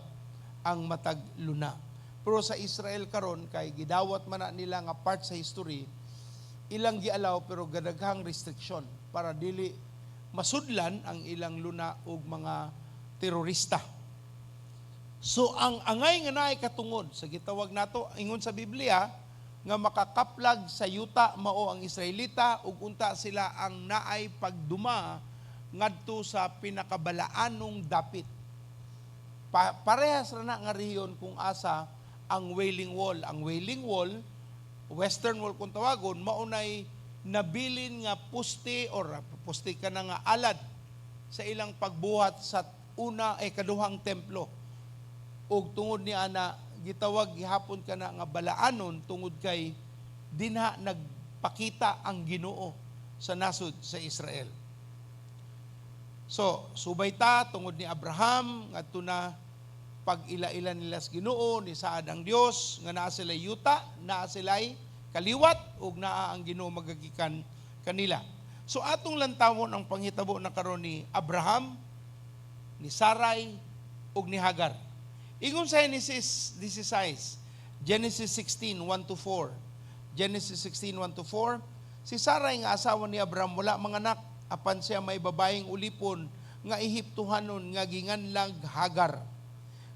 ang matag luna. Pero sa Israel karon kay gidawat man na nila nga part sa history, ilang gialaw pero gadaghang restriction para dili masudlan ang ilang luna og mga terorista. So ang angay nga naay katungod sa gitawag nato, ingon sa Biblia nga makakaplag sa yuta mao ang Israelita, ug unta sila ang naay pagduma ngadto sa pinakabalaanong dapit. Parehas ra na nga rehiyon kung asa ang Wailing Wall. Ang Wailing Wall, Western Wall kung tawagon, maunay nabilin nga puste or puste ka na nga alad sa ilang pagbuhat sa una ay kaduhang templo. Ug tungod ni ana gitawag gihapon kana nga balaanon tungod kay dinha nagpakita ang Ginoo sa nasod sa Israel. So, subay ta tungod ni Abraham ngadto na pag-ila-ila nila sa Ginoo ni saad ang Dios nga naa sila'y yuta, naa sila'y kaliwat ug naa ang Ginoo magagikan kanila. So atong lantawon ang panghitabo na karon ni Abraham, ni Sarai ug ni Hagar. Ingon sa Genesis 16, Genesis 16, 1 to 4. Genesis 16, 1 to 4. Si Sarai nga asawa ni Abraham wala manganak, apan siya may babaeng ulipon nga Ehiptohanon nga ginganlag Hagar.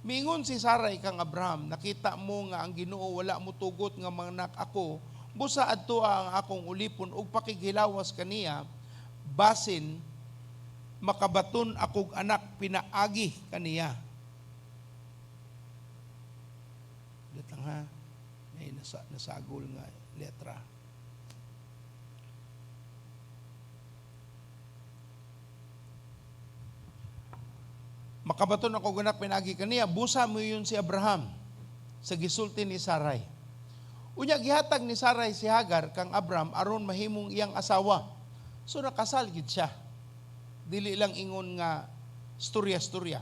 Miingon si Sarai kang Abraham, nakita mo nga ang Ginoo wala motugot nga manganak ako, busa adto ang akong ulipon ug pakighilawas kaniya, basin makabaton akog anak pinaagi kaniya. Dito lang ha, may nasagol nga letra. Makabaton ako anak pinaagi kaniya, busa mo yun si Abraham sa gisulti ni Sarai. Unya gihatag ni Sarai si Hagar kang Abraham aron mahimong iyang asawa. So nakasal gid siya. Dili lang ingon nga storya-storya.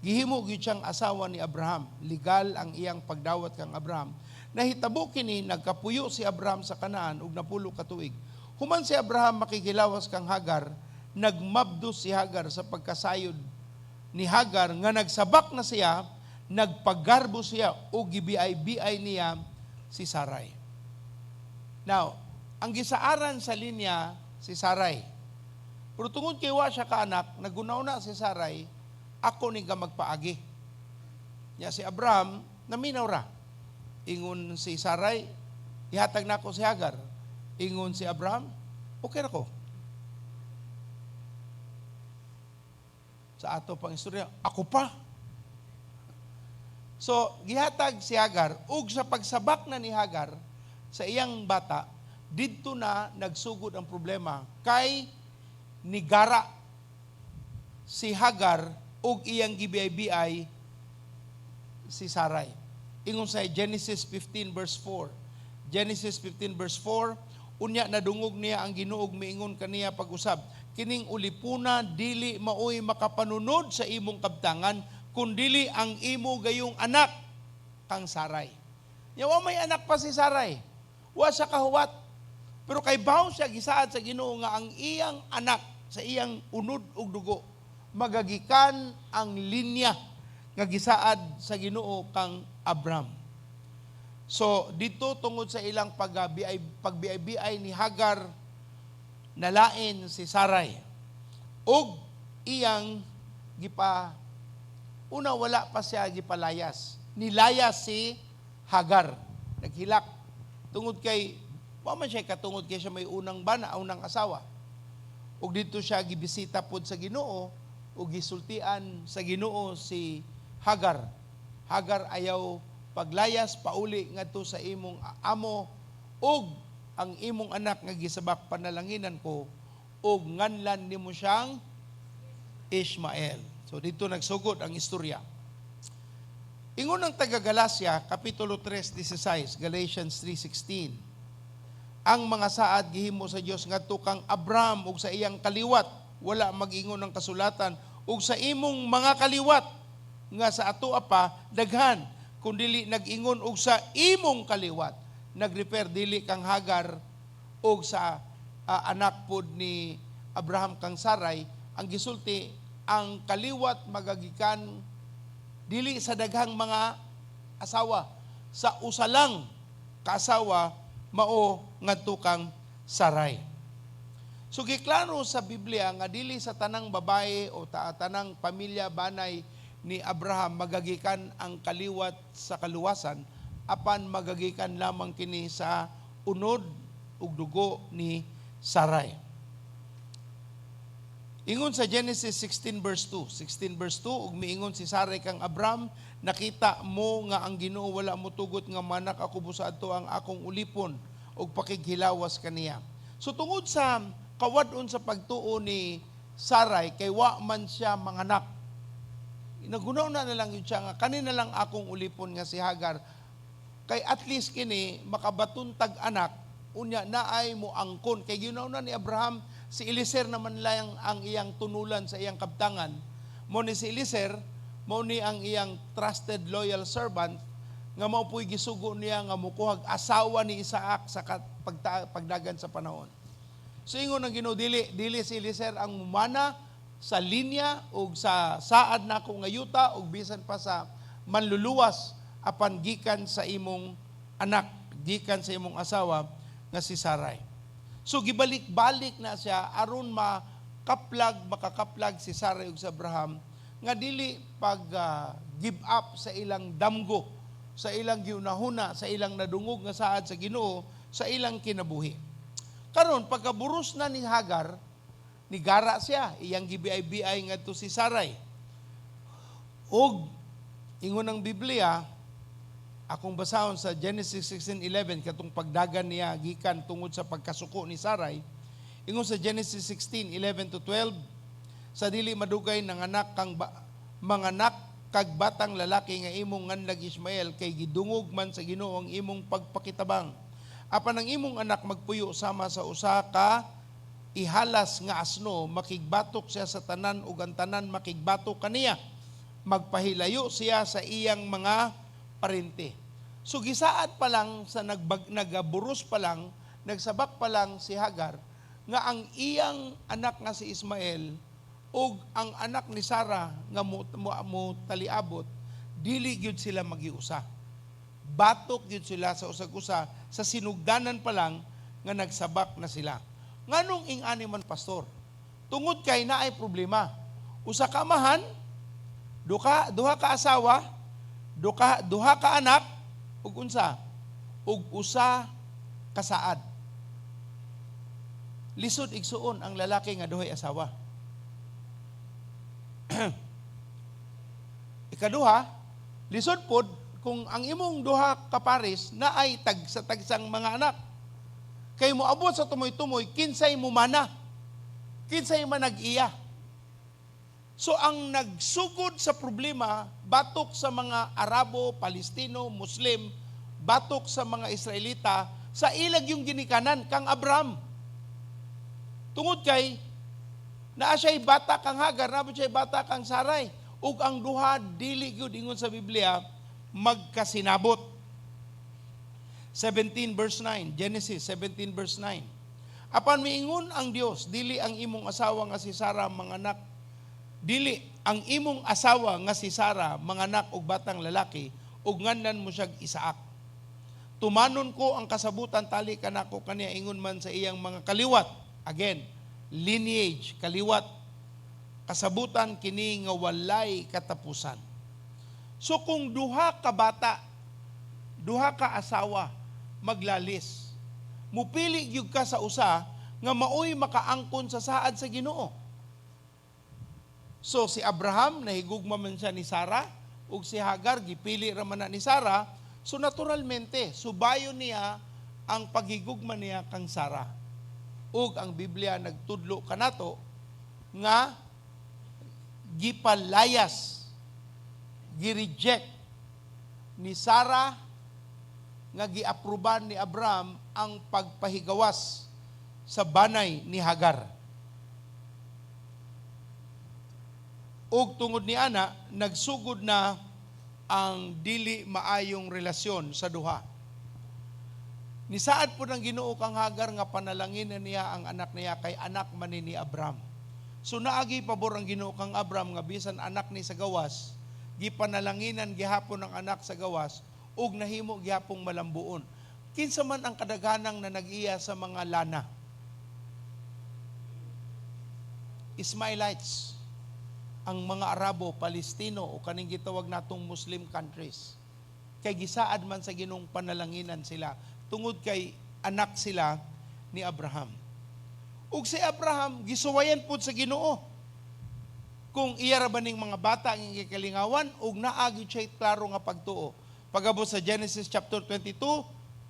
Gihimo gyud siyang asawa ni Abraham. Legal ang iyang pagdawat kang Abraham. Nahitabo kini nagkapuyo si Abraham sa Kanaan ug napulo ka tuig. Human si Abraham makigilawas kang Hagar, nagmabdos si Hagar sa pagkasayod ni Hagar nga nagsabak na siya, nagpagarbo siya o gibiay-biay niya si Sarai. Now, ang gisaaran sa linya si Sarai. Pero tungod kay wa siya kaanak, nagunaw na si Sarai, ako ni ka magpaagi. Ya si Abraham, naminaw ra. Ingon si Sarai, ihatag na ako si Hagar. Ingon si Abraham, okay ra ko. Sa ato pang istorya, ako pa. So, gihatag si Hagar, ug sa pagsabak na ni Hagar sa iyang bata, didto na nagsugod ang problema kay nigara si Hagar ug iyang gibiay-biay si Sarai. Ingon sa Genesis 15 verse 4. Genesis 15 verse 4, unya nadungog niya ang Ginoo miingon kaniya pag-usab, kining ulipuna dili maoy makapanunod sa imong kabtangan kundili ang imo gayong anak kang Sarai. Nya wa may anak pa si Sarai. Wa siya kahuwat. Pero kay baw siya gisaad sa Ginoo nga ang iyang anak sa iyang unod ug dugo magagikan ang linya nga gisaad sa Ginoo kang Abraham. So dito tungod sa ilang pagbiay-biay ni Hagar, nalain si Sarai ug iyang gipa una wala pa siya gipalayas. Nilayas si Hagar, naghilak tungod kay wa man siya katungod kay siya may unang bana, unang asawa. Ug dito siya gibisita pod sa Ginoo ug gisultian sa Ginoo si Hagar. Hagar, ayaw paglayas pauli ngadto sa imong amo ug ang imong anak nga gisabak panalanginan ko ug nganlan nimo siyang Ishmael. So dito nagsugod ang istorya. Ingon ang taga Galacia kapitulo 3:16, Galatians 3:16. Ang mga saad gihimo sa Dios ngadto kang Abraham ug sa iyang kaliwat, wala mag-ingon ang kasulatan ug sa imong mga kaliwat nga sa atoa pa daghan, kun dili nag-ingon og sa imong kaliwat. Nag-refer dili kang Hagar og sa anak pod ni Abraham kang Sarai. Ang gisulti ang kaliwat magagikan dili sa daghang mga asawa, sa usalang kaasawa mao ngadto kang Sarai. So giklaro sa Biblia nga dili sa tanang babae o tanang pamilya banay ni Abraham magagikan ang kaliwat sa kaluwasan, apan magagikan lamang kini sa unod ug dugo ni Sarai. Ingon sa Genesis 16 verse 2, 16 verse 2, ug miingon si Sarai kang Abram, "Nakita mo nga ang Ginoo wala motugot nga manak ako busa adto ang akong ulipon ug pakighilawas kaniya." So tungod sa kawad-on sa pagtuo ni Sarai kay wa man siya manganak, naghuna-huna na lang yun siya nga kani na lang akong ulipon nga si Hagar kay at least kini makabaton tag anak, unya naay mo angkon, kay ginauna ni Abraham si Eliezer naman lang ang iyang tunulan sa iyang kabtangan. Mo ni si Eliezer, mo ni ang iyang trusted, loyal servant nga mao po'y gisugo niya nga mukuhag asawa ni Isaac sa pagdagan sa panahon. So ingon ang Ginoo, dili dili si Eliezer ang mumana sa linya ug sa saad nako nga yuta ug bisan pa sa manluluwas, apan gikan sa imong anak, gikan sa imong asawa nga si Sarai. So gibalik-balik na siya aron makaplag, makakaplag si Sarai ug si Abraham nga dili pag give up sa ilang damgo, sa ilang giunahuna, sa ilang nadungog nga saad sa Ginoo sa ilang kinabuhi. Karon, pagkaburos na ni Hagar, nigara siya, iyang gibiay-biay ngadto si Sarai. Ug ingon ang Biblia, akong basahon sa Genesis 16:11, katong pagdagan niya gikan tungod sa pagkasuko ni Sarai. Ingon sa Genesis 16:11 to 12, sa dili madugay nanganak kang manganak kag batang lalaki nga imong nganlag Ishmael kay gidungog man sa Ginoo ang imong pagpakitabang. Apan ang imong anak magpuyo sama sa usa ka ihalas nga asno, makigbatok siya sa tanan ug ang tanan makigbatok kaniya. Magpahilayo siya sa iyang mga parente. So gisaad pa lang sa nagaburos pa lang, nagsabak pa lang si Hagar nga ang iyang anak nga si Ismael ug ang anak ni Sarah nga mo taliabot, dili gyud sila magiusa. Batok gyud sila sa usag-usa sa sinugdanan pa lang nga nagsabak na sila. Nganong ing-ani man, Pastor? Tungod kay naay problema. Usa ka amahan, duha ka asawa, duha ka anak, ug unsa? Ug usa ka saad. Lisod, igsuon, ang lalaki nga duhay asawa. Ikaduha, lisod pod kung ang imong duha ka pares naay tag sa tagsang mga anak. Kay moabot sa tumoy-tumoy, kinsay mumana, kinsay manag-iya? So ang nagsugod sa problema, batok sa mga Arabo, Palestino, Muslim, batok sa mga Israelita, sa ilag yung ginikanan kang Abraham. Tungod kay naa siya'y bata kang Hagar, naa siya'y bata kang Saray. Ug ang duha dili gyud, ingon sa Biblia, magkasinabot. 17 verse 9, Genesis 17 verse 9. Apan miingon ang Dios, dili ang imong asawa nga si Sarah manganak, dili ang imong asawa nga si Sarah manganak og batang lalaki ug nganlan mo siyag Isaac. Tumanon ko ang kasabutan tali kanako kaniya ingon man sa iyang mga kaliwat. Again, lineage, kaliwat. Kasabutan kini nga walay katapusan. So kung duha ka bata, duha ka asawa maglalis, mupili gyud ka sa usa nga maoy makaangkon sa saad sa Ginoo. So si Abraham, nahigugma man siya ni Sarah, ug si Hagar gipili ra man na ni Sarah, so naturalmente subayon niya ang paghigugma niya kang Sarah. Ug ang Biblia nagtudlo kanato nga gipalayas, gi-reject ni Sarah nga giaproban ni Abraham ang pagpahigawas sa banay ni Hagar. Ug tungod ni ana, nagsugod na ang dili maayong relasyon sa duha. Nisaad po ng Ginoo kang Hagar nga panalangin na niya ang anak niya kay anak man ni Abraham. So naagi pabor ang Ginoo kang Abraham nga bisan anak ni sa gawas, gipanalanginan gihapon ang anak sa gawas ug nahimo gihapong malambuon. Kinsa man ang kadaghanang na nag-iya sa mga lana? Ismailites, ang mga Arabo, Palestino o kaning gitawag natong Muslim countries. Kay gisaad man sa Ginoong panalanginan sila tungod kay anak sila ni Abraham. Ug si Abraham gisuwayan pud sa Ginoo. Kung iya ra ba ning mga bata ang iyang gikalingawan ug naa gyud siya klaro nga pagtuo. Pagabot sa Genesis chapter 22,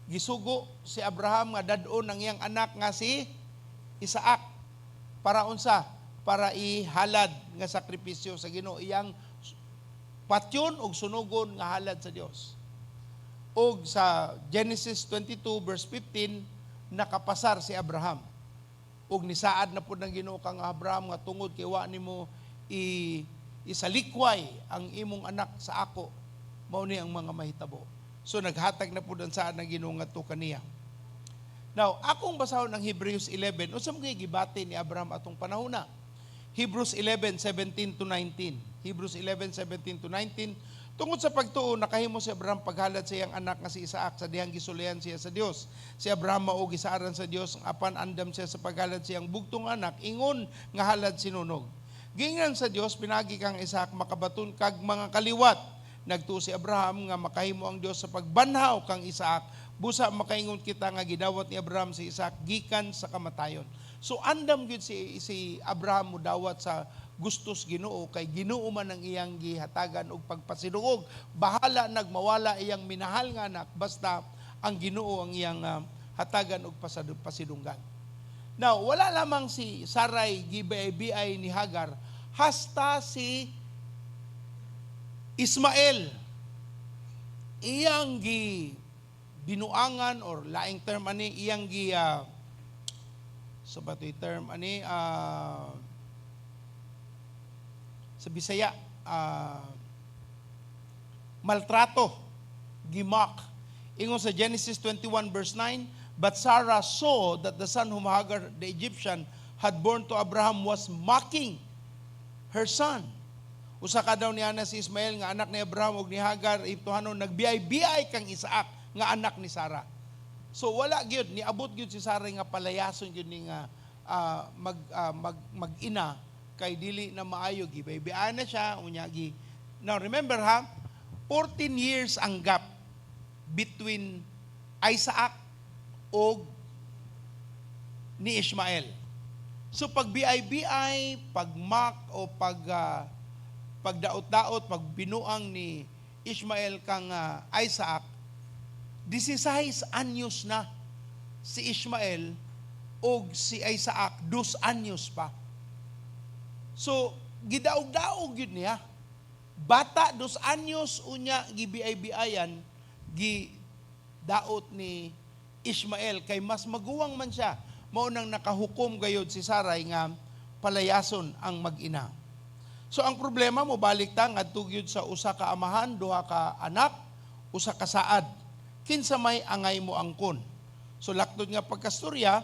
gisugo si Abraham nga dad-on ang iyang anak nga si Isaac para unsa? Para ihalad nga sakripisyo sa Ginoo, iyang patyon og sunugon nga halad sa Dios. Og sa Genesis 22 verse 15, nakapasar si Abraham. Ug nisaad na pud ng Ginoo kang Abraham nga tungod kay wa nimo isalikway ang imong anak sa ako, mao ni ang mga mahitabo. So naghatag na pud ang saad ng Ginoo ngadto kaniya. Now, akong basahon ang Hebrews 11, unsa man gibati ni Abraham atong panahona? Hebrews 11:17 to 19. Hebrews 11:17 to 19. Tungod sa pagtuo, nakahimo si Abraham paghalad sa iyang anak nga si Isaac sa dihang gisulayan siya sa Dios. Si Abraham mao gisaaran sa Dios, apan andam siya sa paghalad sa iyang bugtong anak, ingon nga halad sinunog. Giingnan sa Dios, pinagi kang Isaac makabaton kag mga kaliwat. Nagtuo si Abraham nga makahimo ang Dios sa pagbanhaw kang Isaac. Busa makaingon kita nga gidawat ni Abraham si Isaac gikan sa kamatayon. So andam gyud si Abraham mudawat sa gustos Ginoo kay Ginoo man ang iyang gihatagan og pagpasiduog. Bahala nagmawala iyang minahal nga anak, basta ang Ginoo ang iyang hatagan og pasidunggan. Now, wala lamang si Sarai gibiay ni Hagar hasta si Ismael iyang gi binuangan, or laing term ani, iyang gi so ba to'y term ani sa Bisaya, maltrato, gi-mock. Ingon sa Genesis 21 verse 9, "But Sarah saw that the son whom Hagar the Egyptian had born to Abraham was mocking her son." Usa ka daw niya na si Ismael nga anak ni Abraham ug ni Hagar Egyptohanon nagbiay-biay kang Isaac nga anak ni Sarah. So wala gyud niabot gyud si Sarah nga palayason gyud ni nga ah, mag ah, mag mag-ina kay dili na maayo, gibaybayan na siya unya gi. Now remember ha, 14 years ang gap between Isaac og ni Ishmael. So pag BIBI, pag mock o pagdaot-daot, pag binuang ni Ishmael kang Isaac, 16 anyos na si Ishmael og si Isaac 2 anyos pa. So gidaog-daog yun niya. Bata 2 anyos unya gi-BI-BIan, gi daot ni Ishmael kay mas maguwang man siya. Mao nang nakahukom gayod si Sarai nga palayason ang mag-ina. So ang problema mo balik ta ngadto gyud sa usa ka amahan, duha ka anak, usa ka saad. Kinsa may angay mo angkon? So laktod nga pagkastorya,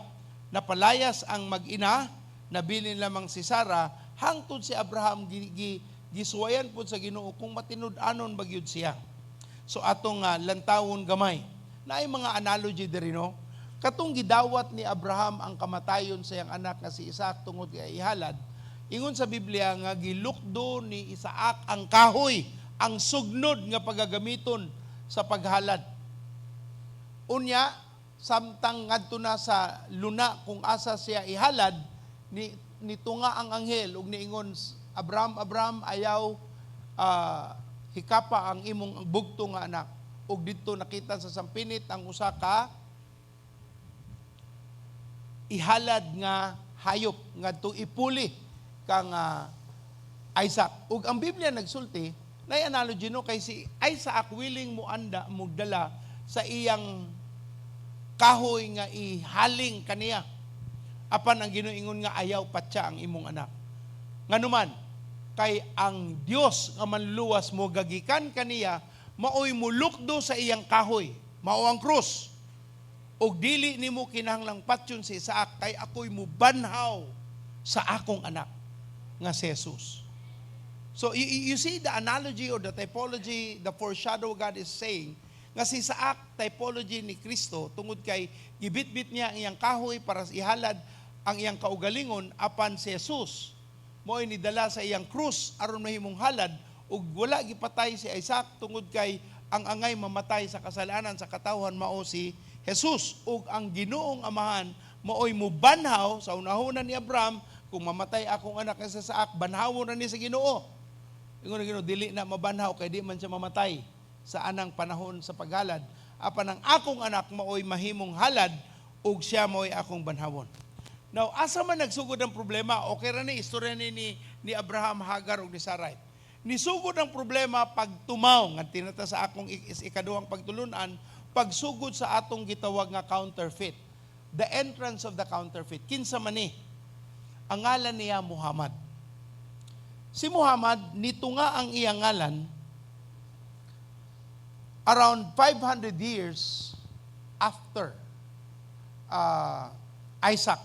napalayas ang mag-ina, nabilin lamang si Sarah, hangtod si Abraham gisuwayan pud sa Ginoo kung matinud-anon ba gyud siya. So atong lantawon gamay. Naay mga analogy diri, no? Katong gidawat ni Abraham ang kamatayon sa iyang anak nga si Isaac tungod kay ihalad. Ingon sa Biblia nga gilukdo ni Isaac ang kahoy, ang sugnod nga pagagamiton sa paghalad. Unya, samtang ngadto na sa luna kung asa siya ihalad, ni nitunga ang anghel ug niingon, "Abraham, Abraham, ayaw hikapa ang imong bugto nga anak." Ug didto nakita sa sampinit ang usa ka ihalad nga hayop ngadto ipuli kang Isaac. Ug ang Biblia nagsulti, nay analogy, no, kay si Isaac willing mo anda mugdala sa iyang kahoy nga ihaling kaniya. Apan ang Ginoo ingon nga ayaw patya ang imong anak. Nganuman, kay ang Dios nga manluwas mo gagikan kaniya, maoy mulukdo sa iyang kahoy, mao ang krus. Og dili nimo kinahanglang patyon si Isaac kay ako'y mubanhaw sa akong anak nga si Jesus. So you see the analogy or the typology, the foreshadow God is saying, nga si Isaac typology ni Kristo tungod kay gibitbit niya ang iyang kahoy para ihalad ang iyang kaugalingon, apan si Jesus mo'y nidala sa iyang krus aron mahimong halad, ug wala gipatay si Isaac tungod kay ang angay mamatay sa kasalanan sa katawhan mao si Jesus, ug ang Ginoong Amahan maoy mubanhaw sa unahuna ni Abraham. Kung mamatay akong anak nga si Isaac, banhawon na ni sa Ginoo. Ingon ang Ginoo, dili na mabanhaw kay di man siya mamatay sa anang panahon sa paghalad. Apan ang akong anak maoy mahimong halad ug siya maoy akong banhawon. Now, asa man nagsugod ang problema? Okay ra ni istorya ni Abraham, Hagar ug ni Sarai. Nisugod ang problema pagtumaw nga tinata sa akong ikaduhang pagtulunan, pagsugod sa atong gitawag nga counterfeit. The entrance of the counterfeit. Kinsa man ni? Ang ngalan niya Muhammad. Si Muhammad, nito nga ang iyang ngalan around 500 years after Isaac.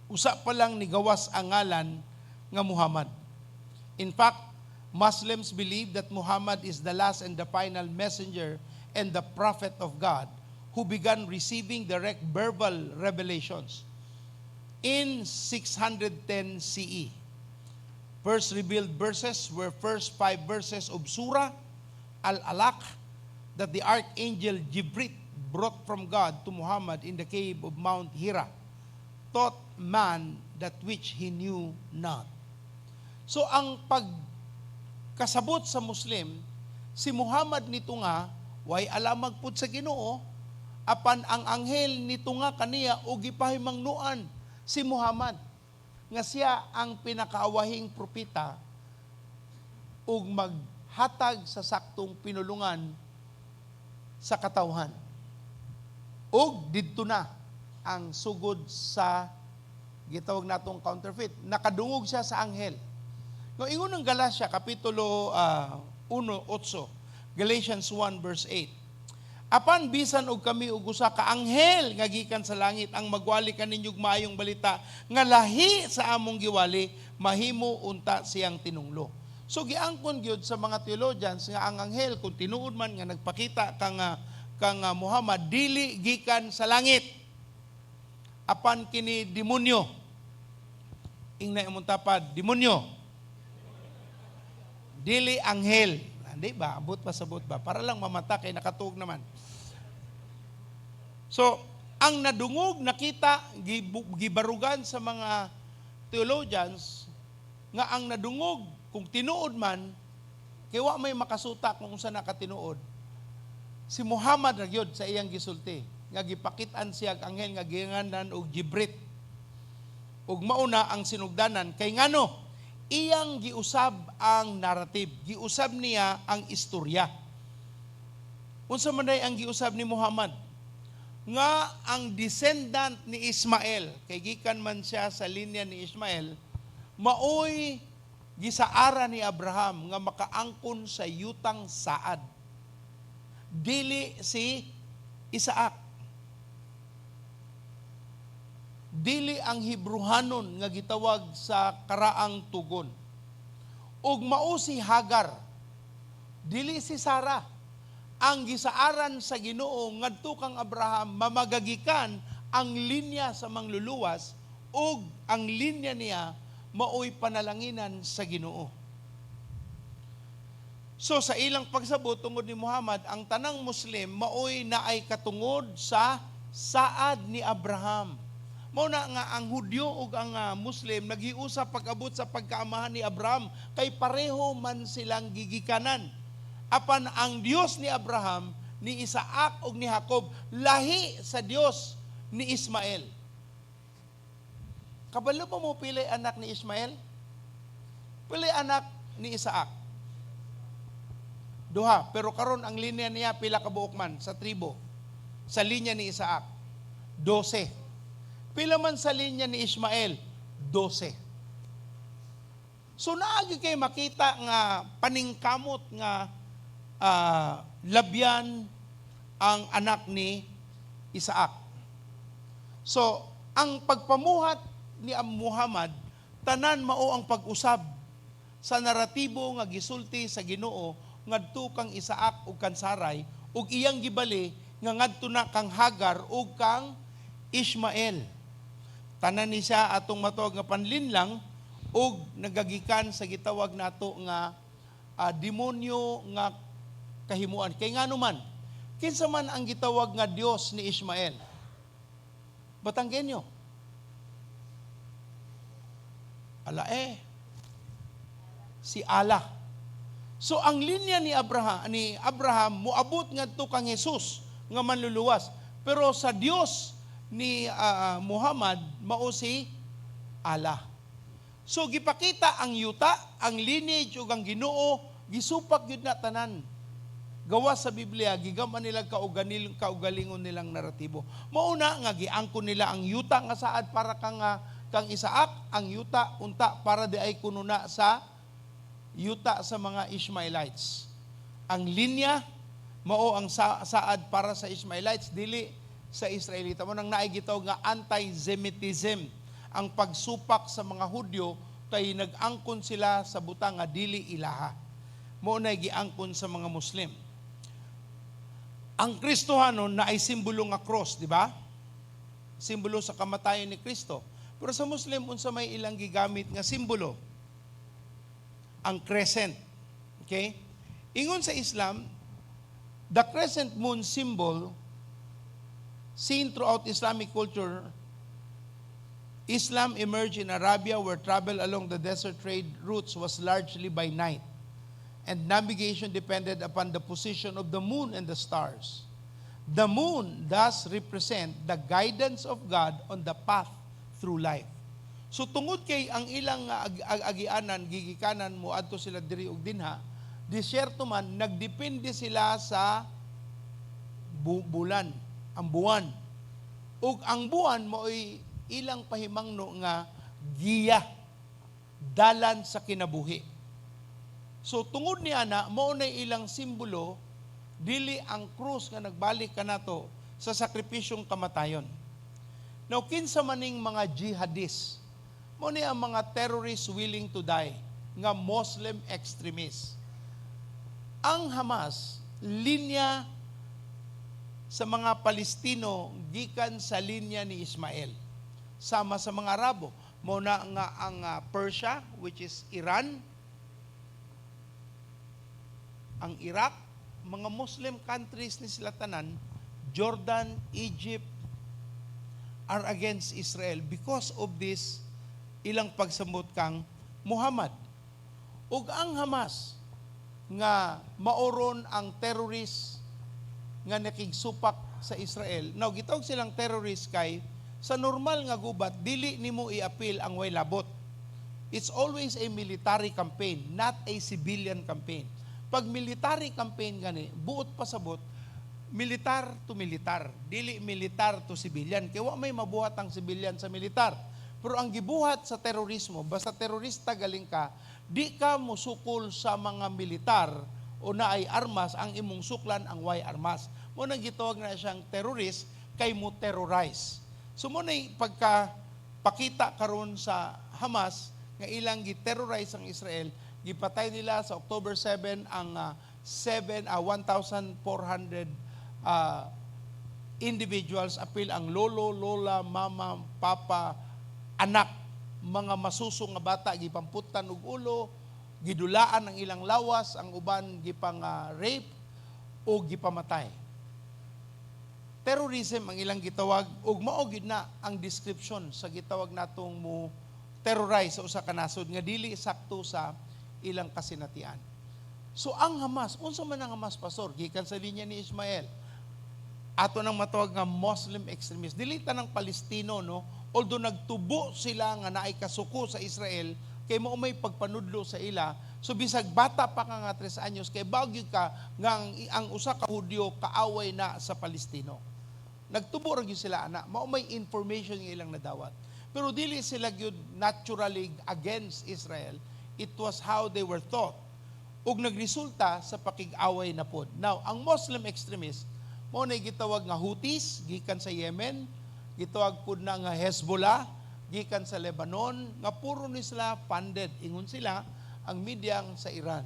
Usa pa lang ni gawas ang ngalan nga Muhammad. In fact, Muslims believe that Muhammad is the last and the final messenger and the prophet of God who began receiving direct verbal revelations in 610 CE. First revealed verses were first five verses of Surah Al-Alaq that the archangel Jibril brought from God to Muhammad in the cave of Mount Hira, taught man that which he knew not. So ang pagkasabot sa Muslim, si Muhammad nito nga, way alamag pud sa Ginoo, apan ang anghel nito nga kaniya og gipahimangnuan si Muhammad nga siya ang pinakaawahing propeta ug maghatag sa saktong pinulungan sa katawhan. Ug didto na ang sugod sa gitawag natong counterfeit. Nakadungog siya sa anghel. No, ingon ng Galatia kapitulo 1:8, Galatians 1 verse 8. Apan bisan og kami og usa ka anghel nga gikan sa langit ang magwali kaninyo og maayong balita nga lahi sa among giwali, mahimo unta siyang tinunglo. So giangkon gyud sa mga theologians nga ang anghel, kung tinuod man nga nagpakita kang Muhammad, dili gikan sa langit. Apan kini demonyo. Ingna imong tapad, "Demonyo." Dili anghel. Hindi ba? Abot pa, sabot ba? Para lang mamata kay nakatuog naman. So, ang nadungog, nakita, gibarugan sa mga theologians nga ang nadungog, kung tinuod man, kay wa may makasuta kung unsa na katinuod. Si Muhammad ra gyud sa iyang gisulti nga gipakit-an siya ang anghel nga ginganan og Jibril. Ug mauna ang sinugdanan kay ngano iyang giusab ang narrative, giusab niya ang istorya. Unsa man day ang giusab ni Muhammad? Nga ang descendant ni Ismael, kay gikan man siya sa linya ni Ismael, maoy gisaara ni Abraham nga makaangkon sa yutang saad. Dili si Isaac. Dili ang Hebruhanon nga gitawag sa karaang tugon. Ug mao si Hagar, dili si Sarah, ang gisaaran sa Ginoo ngadto kang Abraham mamagagikan ang linya sa mangluluwas ug ang linya niya maoy panalanginan sa Ginoo. So sa ilang pagsabot tungod ni Muhammad, ang tanang Muslim maoy naay katungod sa saad ni Abraham. Mao na nga ang Hudyo ug ang Muslim naghiusa pag-abot sa pagkaamahan ni Abraham kay pareho man silang gigikanan. Apan ang Dios ni Abraham, ni Isaac ug ni Jacob lahi sa Dios ni Ismael. Kabalo ba mo pili anak ni Ismael? Pili anak ni Isaac? Duha, pero karon ang linya niya pila ka buok man sa tribo? Sa linya ni Isaac, 12. Pila man sa linya ni Ismael? 12. So naagi kay makita nga paningkamot nga labyan ang anak ni Isaac. So, ang pagpamuhat ni Muhammad, tanan mao ang pag-usab sa naratibo nga gisulti sa Ginoo ngadto kang Isaac ug kang Sarai ug iyang gibali nga ngadto na kang Hagar ug kang Ishmael. Tanan ni siya atong matuog nga panlinlang ug nagagikan sa gitawag nato nga demonyo nga kahimuan. Kay ngano man, kinsa man ang gitawag nga Dios ni Ishmael? Batanggenyo. Ala eh. Si Allah. So ang linya ni Abraham moabot ngadto kang Jesus nga manluluwas. Pero sa Dios ni Muhammad mao si Allah. So gipakita ang yuta, ang lineage ug ang Ginoo, gisupak gyud na tanan. Gawas sa Biblia, gigam-an nila kaugalingon nilang naratibo. Mauna nga giangkon nila ang yuta nga saad para kang Isaac, ang yuta unta para di ay kuno na sa yuta sa mga Ishmaelites. Ang linya mao ang saad para sa Ishmaelites, dili sa Israelita. Mao nang naay gitawag nga anti-Semitism, ang pagsupak sa mga Hudyo kay nag-angkon sila sa butang nga dili ilaha. Mao na giangkon sa mga Muslim. Ang Kristohanon na ay simbolo nga cross, di ba? Simbolo sa kamatayon ni Kristo. Pero sa Muslim, unsa may ilang gigamit nga simbolo? Ang crescent. Okay? Ingon sa Islam, the crescent moon symbol seen throughout Islamic culture. Islam emerged in Arabia, where travel along the desert trade routes was largely by night and navigation depended upon the position of the moon and the stars. The moon thus represent the guidance of God on the path through life. So tungod kay ang ilang agianan gigikanan mo adto sila diri og dinha, disyerto man, nagdepende sila sa bulan, ang buwan. Ug ang buwan mao'y ilang pahimangno nga giya, dalan sa kinabuhi. So tungod ni ana, mao na ilang simbolo, dili ang krus nga nagbalik kanato sa sakripisyong kamatayon. Now, kinsa maning mga jihadists? Mao ni ang mga terrorists willing to die nga Muslim extremists. Ang Hamas, linya sa mga Palestino gikan sa linya ni Ismael. Sama sa mga Arabo. Mao na nga ang Persia, which is Iran, ang Iraq, mga Muslim countries ni sila tanan, Jordan, Egypt, are against Israel because of this ilang pagsamot kang Muhammad. Ug ang Hamas nga maoron ang terrorist nga nakigsupak sa Israel. Now, gitawag silang terrorist kay sa normal nga gubat, dili nimo i-appeal ang way labot. It's always a military campaign, not a civilian campaign. Pag military campaign gani, buot pasabot, militar to militar, dili militar to civilian. Kay wa may mabuhat ang civilian sa militar. Pero ang gibuhat sa terorismo, basta terorista galing ka, di ka musukol sa mga militar o naay armas, ang imong suklan ang way armas. Mao nang gitawag na siyang terrorist kay mo terrorize. So mao na pagka pakita karon sa Hamas nga ilang gi-terrorize ang Israel, gipatay nila sa October 7 ang 7 1,400 individuals, apil ang lolo, lola, mama, papa, anak, mga masuso nga bata gipamputan og ulo, gidulaan ang ilang lawas, ang uban gipang rape o gipamatay. Terrorism ang ilang gitawag ug mao gid na ang description sa gitawag natong mo terrorize sa usa ka nasod nga dili sakto sa ilang kasinatian. So ang Hamas, unsa man ang Hamas, pastor? Gikan sa linya ni Ismael. Ato nang matawag nga Muslim extremist. Dili tanang Palestino, no? Although nagtubo sila nga naay kasuko sa Israel kay mao may pagpanudlo sa ila. So bisag bata pa ka nga 3 anyos kay bagyo ka nga ang usa ka Hudyo kaaway na sa Palestino. Nagtubo ra gyud sila ana, mao may information nga ilang nadawat. Pero dili sila gyud naturally against Israel. It was how they were taught ug nagresulta sa pakig-away na pod. Now, ang Muslim extremist mao na gitawag nga Houthis gikan sa Yemen, gitawag pud na nga Hezbollah gikan sa Lebanon, nga puro ni sila funded, ingon sila ang medyang sa Iran.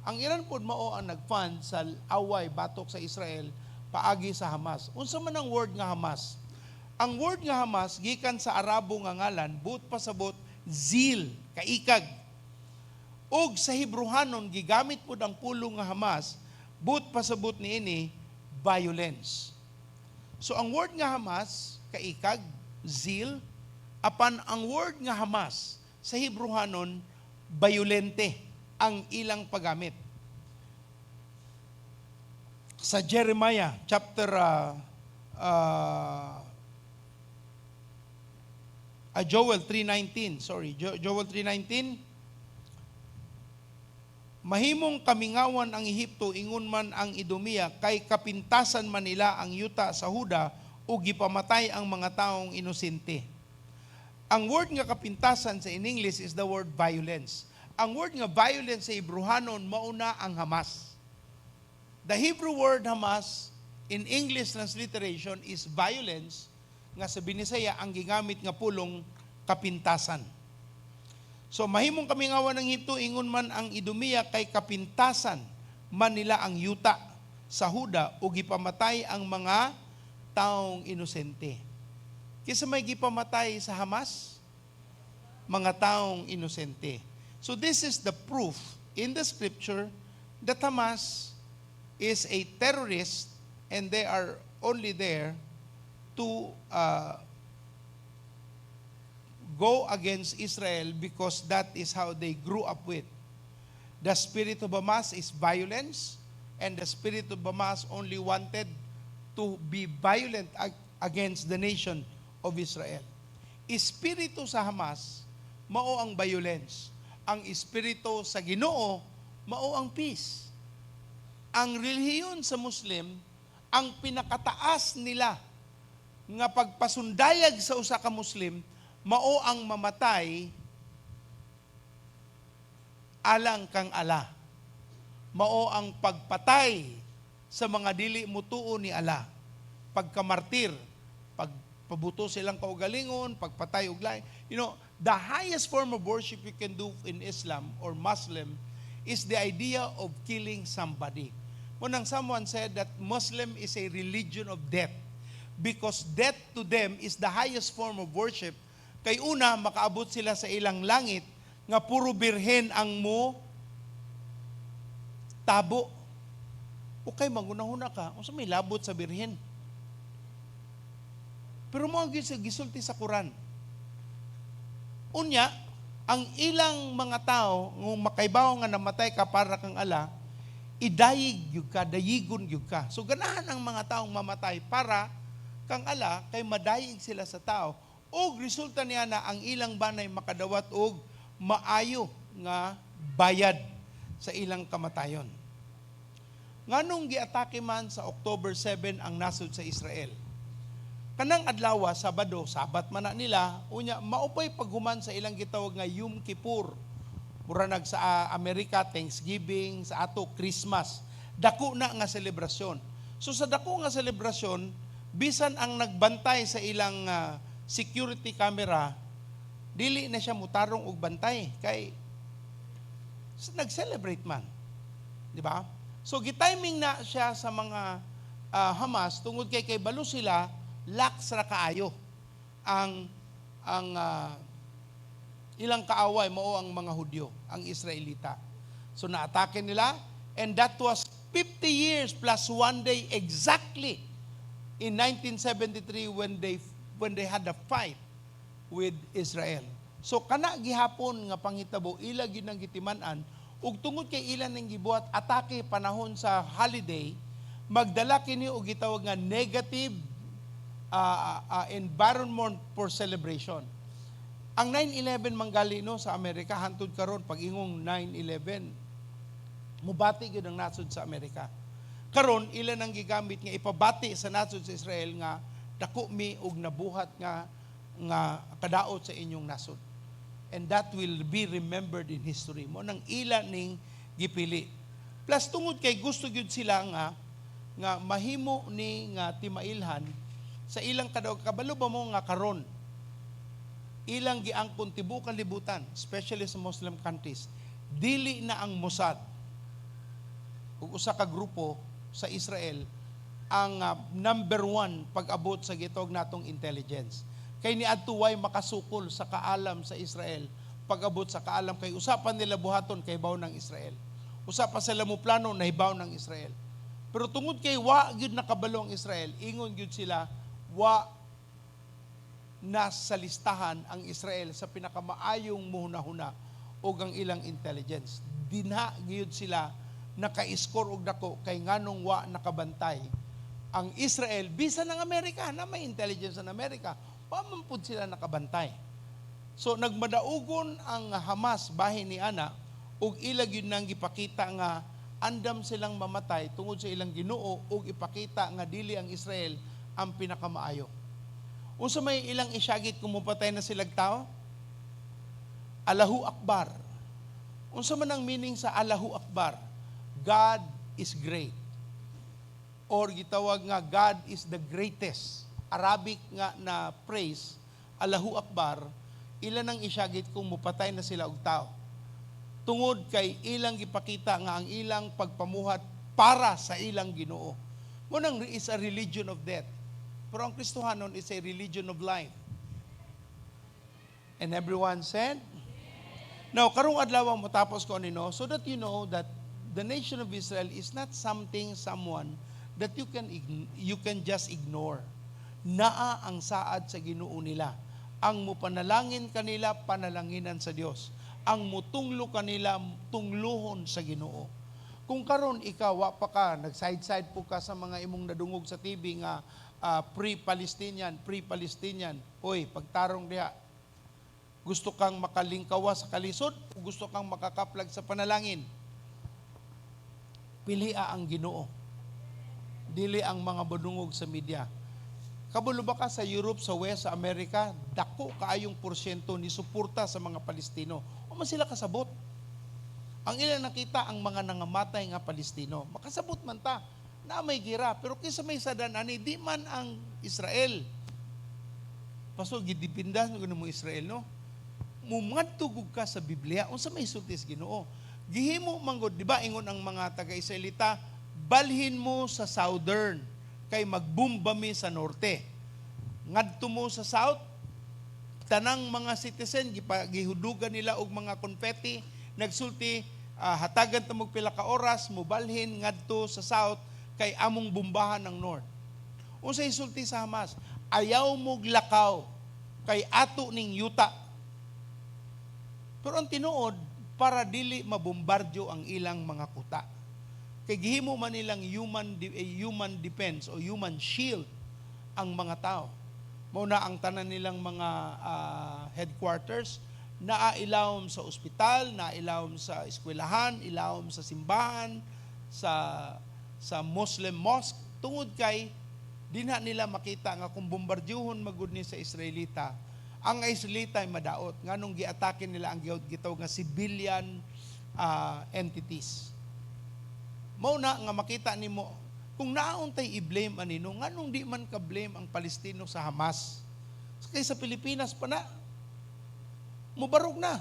Ang Iran pud mao ang nag-fund sa away batok sa Israel paagi sa Hamas. Unsa man ang word nga Hamas? Ang word nga Hamas gikan sa Arabo nga ngalan, buot pasabot zeal, kaikag. Ug sa Hebrehanon gigamit pud ang pulong nga Hamas, buot pasabot niini violence. So ang word nga Hamas, kaikag, zeal, apan ang word nga Hamas Sa Hebrehanon, bayolente ang ilang paggamit. Sa Jeremiah chapter Joel 3:19, sorry, Joel 3:19. Mahimong kamingawan ang Ehipto, ingon man ang Idumea, kay kapintasan man nila ang yuta sa Huda ug gipamatay ang mga taong inosente. Ang word nga kapintasan sa in English is the word violence. Ang word nga violence sa Hebrehanon, mauna ang Hamas. The Hebrew word Hamas in English transliteration is violence, nga sa Binisaya ang gigamit nga pulong kapintasan. So mahimong kamingawan ng Ehipto, ingon man ang Idumea, kay kapintasan man nila ang yuta sa Huda ug gipamatay ang mga taong inosente. Kinsa may gipamatay sa Hamas? Mga taong inosente. So this is the proof in the scripture that Hamas is a terrorist and they are only there to go against Israel because that is how they grew up with. The spirit of Hamas is violence, and the spirit of Hamas only wanted to be violent against the nation of Israel. Espiritu sa Hamas, mao ang violence. Ang espiritu sa Ginoo, mao ang peace. Ang relihiyon sa Muslim, ang pinakataas nila nga pagpasundayag sa usa ka Muslim, mao ang mamatay alang kang Ala. Mao ang pagpatay sa mga dili mutuo ni Ala. Pagkamartir, pagpabuto silang kaugalingon, pagpatay og lain. The highest form of worship you can do in Islam or Muslim is the idea of killing somebody. Munang someone said that Muslim is a religion of death because death to them is the highest form of worship. Kay una, makaabot sila sa ilang langit nga puro birhen ang mo tabo. Okay, magunahuna ka, unsa may labot sa birhen? Pero mao gyud sa gisulti sa Quran. Unya, ang ilang mga tao nung makaibaw nga namatay ka para kang Ala, idayig gyud ka, dayigon gyud ka. So ganahan ang mga taong mamatay para kang Ala kay madayig sila sa tao. Og resulta niya na ang ilang banay makadawat og maayo nga bayad sa ilang kamatayon. Nganong giatake man sa October 7 ang nasod sa Israel? Kanang adlaw, Sabado, Sabat man na nila, unya maupay paghuman sa ilang gitawag nga Yom Kippur. Mura nag sa Amerika Thanksgiving, sa ato Christmas. Dako na nga selebrasyon. So sa dako nga selebrasyon, bisan ang nagbantay sa ilang security camera, dili na siya mutarong og bantay kay nag-celebrate man. Di ba? So gitiming na siya sa mga Hamas tungod kay balo sila lax ra kaayo ang ilang kaaway, mao ang mga Hudyo, ang Israelita. So naatake nila, and that was 50 years plus one day exactly in 1973 when they had a fight with Israel. So kana gihapon nga panghitabo, ila gyud nang gitiman-an, ug tungod kay ila nang gibuhat atake panahon sa holiday, magdala kini og gitawag nga negative environment for celebration. Ang 9/11 manggali, no, sa Amerika, hantod karon pag ingong 9/11, mubati gyud ang nasod sa Amerika. Karon ila nang gigamit nga ipabati sa nasod sa Israel nga dako mi og nabuhat nga nga kadaot sa inyong nasod. And that will be remembered in history. Mao nang ila ning gipili. Plus tungod kay gusto gyud sila nga nga mahimo ni nga timailhan sa ilang kadaog. Kabalo ba mo nga karon ilang giangkon tibuok libutan, especially sa Muslim countries, dili na ang Mossad ug usa ka grupo sa Israel ang number one pag-abot sa gitawag natong intelligence. Kay niadto way makasukol sa kaalam sa Israel pag-abot sa kaalam, kay usapan nila buhaton kay baw ng Israel. Usa pa sila mo plano, nahibaw ng Israel. Pero tungod kay wa gyud nakabalo ang Israel, ingon gyud sila wa Nasa listahan ang Israel sa pinakamaayong muhunahuna ug ang ilang intelligence. Dinha giyud sila naka-score og dako kay nganong wa nakabantay ang Israel bisan ang Amerika na may intelligence ang Amerika, wa man pud sila nakabantay. So nagmadaugon ang Hamas bahin ni ana ug ila gyud nang gipakita nga andam silang mamatay tungod sa ilang Ginoo ug ipakita nga dili ang Israel ang pinakamaayo. Unsa may ilang isyagit kung mopatay na silag tao? Allahu Akbar. Unsa man ang meaning sa Allahu Akbar? God is great. Or gitawag nga God is the greatest. Arabic nga na phrase, Allahu Akbar, ila nang isyagit kung mupatay na sila og tao. Tungod kay ilang gipakita nga ang ilang pagpamuhat para sa ilang Ginoo. Mao nang is a religion of death. Pero ang Kristohanon is a religion of life. And everyone said? Now, karong adlaw mo tapos ko nino, so that you know that the nation of Israel is not something, someone that you can just ignore. Naa ang saad sa Ginoo nila. Ang mupanalangin kanila, panalanginan sa Dios. Ang mutunglo kanila, tungluhon sa Ginoo. Kung karon ikaw wa pa ka nag-side-side po ka sa mga imong nadungog sa TV nga pre-Palestinian, pre-Palestinian. Hoy, pagtarong diha. Gusto kang makalingkawa sa kalisod o gusto kang makakaplag sa panalangin? Pilia ang Ginoo. Dili ang mga badungog sa media. Kabalo ba ka sa Europe, sa West, sa Amerika, dako kaayong porsyento ni suporta sa mga Palestino. O man sila kasabot. Ang ilang nakita ang mga nangamatay nga Palestino. Makasabot man ta na may gira, pero kinsa may sadan ani, di man ang Israel. Pastor, gidipinda mo Israel, no? Mumadto ka sa Biblia, unsa may sulti sa Ginoo? Gihimo manggod, di ba ingon ang mga taga-Israelita, "Balhin mo sa southern kay magbomba mi sa norte. Ngadto mo sa south," tanang mga citizen gihudugan nila og mga confetti, nagsulti, "Hatagan ta mo pila ka oras, mubalhin ngadto sa south kay among bombahan ang north." Unsay sulti sa Hamas? "Ayaw mo lakaw kay ato ning yuta." Pero ang tinuod, para dili mabombardyo ang ilang mga kuta. Kay gihimo man nilang human defense o human shield ang mga tao. Mao na ang tanan nilang mga headquarters naa ilawom sa ospital, naa ilawom sa eskwelahan, ilawom sa simbahan, sa Muslim mosque, tungod kay dinha nila makita nga kung bombardyuhon magud ni sa Israelita, ang Israelita ay madaot nganong giatake nila ang gitawag nga civilian entities. Mao na nga makita nimo kung naon tay i-blame anino, nganong di man ka blame ang Palestino sa Hamas? Kay sa Pilipinas pa na mubarog na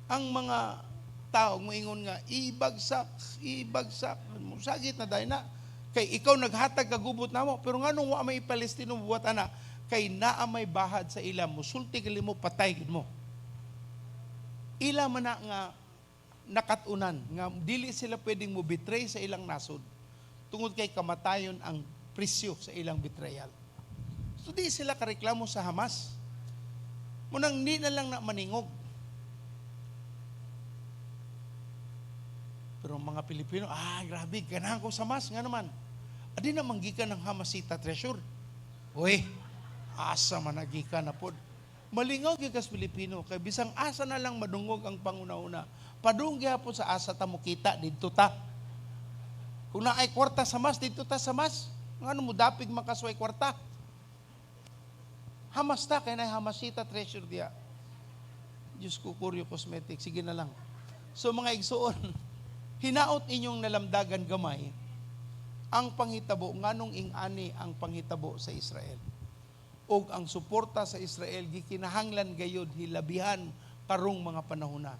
ang mga tao, moingon nga ibagsak, ibagsak, musagit na dahil na kay ikaw naghatag kagubot namo, pero nganong wa may Palestino buhat ana? Kay naa may bahad sa ila, musulti gali mo, patay gid mo. Ila man na nga nakatunan nga dili sila pwedeng mo betray sa ilang nasod tungod kay kamatayon ang presyo sa ilang betrayal. So di sila kareklamo sa Hamas. Munang di na lang na maningog. Pero mga Pilipino, "Ah, grabe, ganahan ko sa Hamas." Nga naman, adi naman gikan ng Hamasita Treasure. Uy, asa man nagikan na pod. Malingaw gyud kas Pilipino, kay bisang asa na lang madungog ang panguna-una. Padung gyapon sa asa ta mo kita, didto ta. Kung naay kwarta sa Hamas, didto ta sa Hamas. Ngano mo dapig makasway kwarta? Hamas ta, kay naay Hamasita Treasure diya. Diyos ko, Curio Cosmetics, sige na lang. So mga igsuon, hinaot inyong nalamdagan gamay ang panghitabo, nganong ing-ani ang panghitabo sa Israel. Og ang suporta sa Israel gikinahanglan gayud hilabihan karong mga panahon na.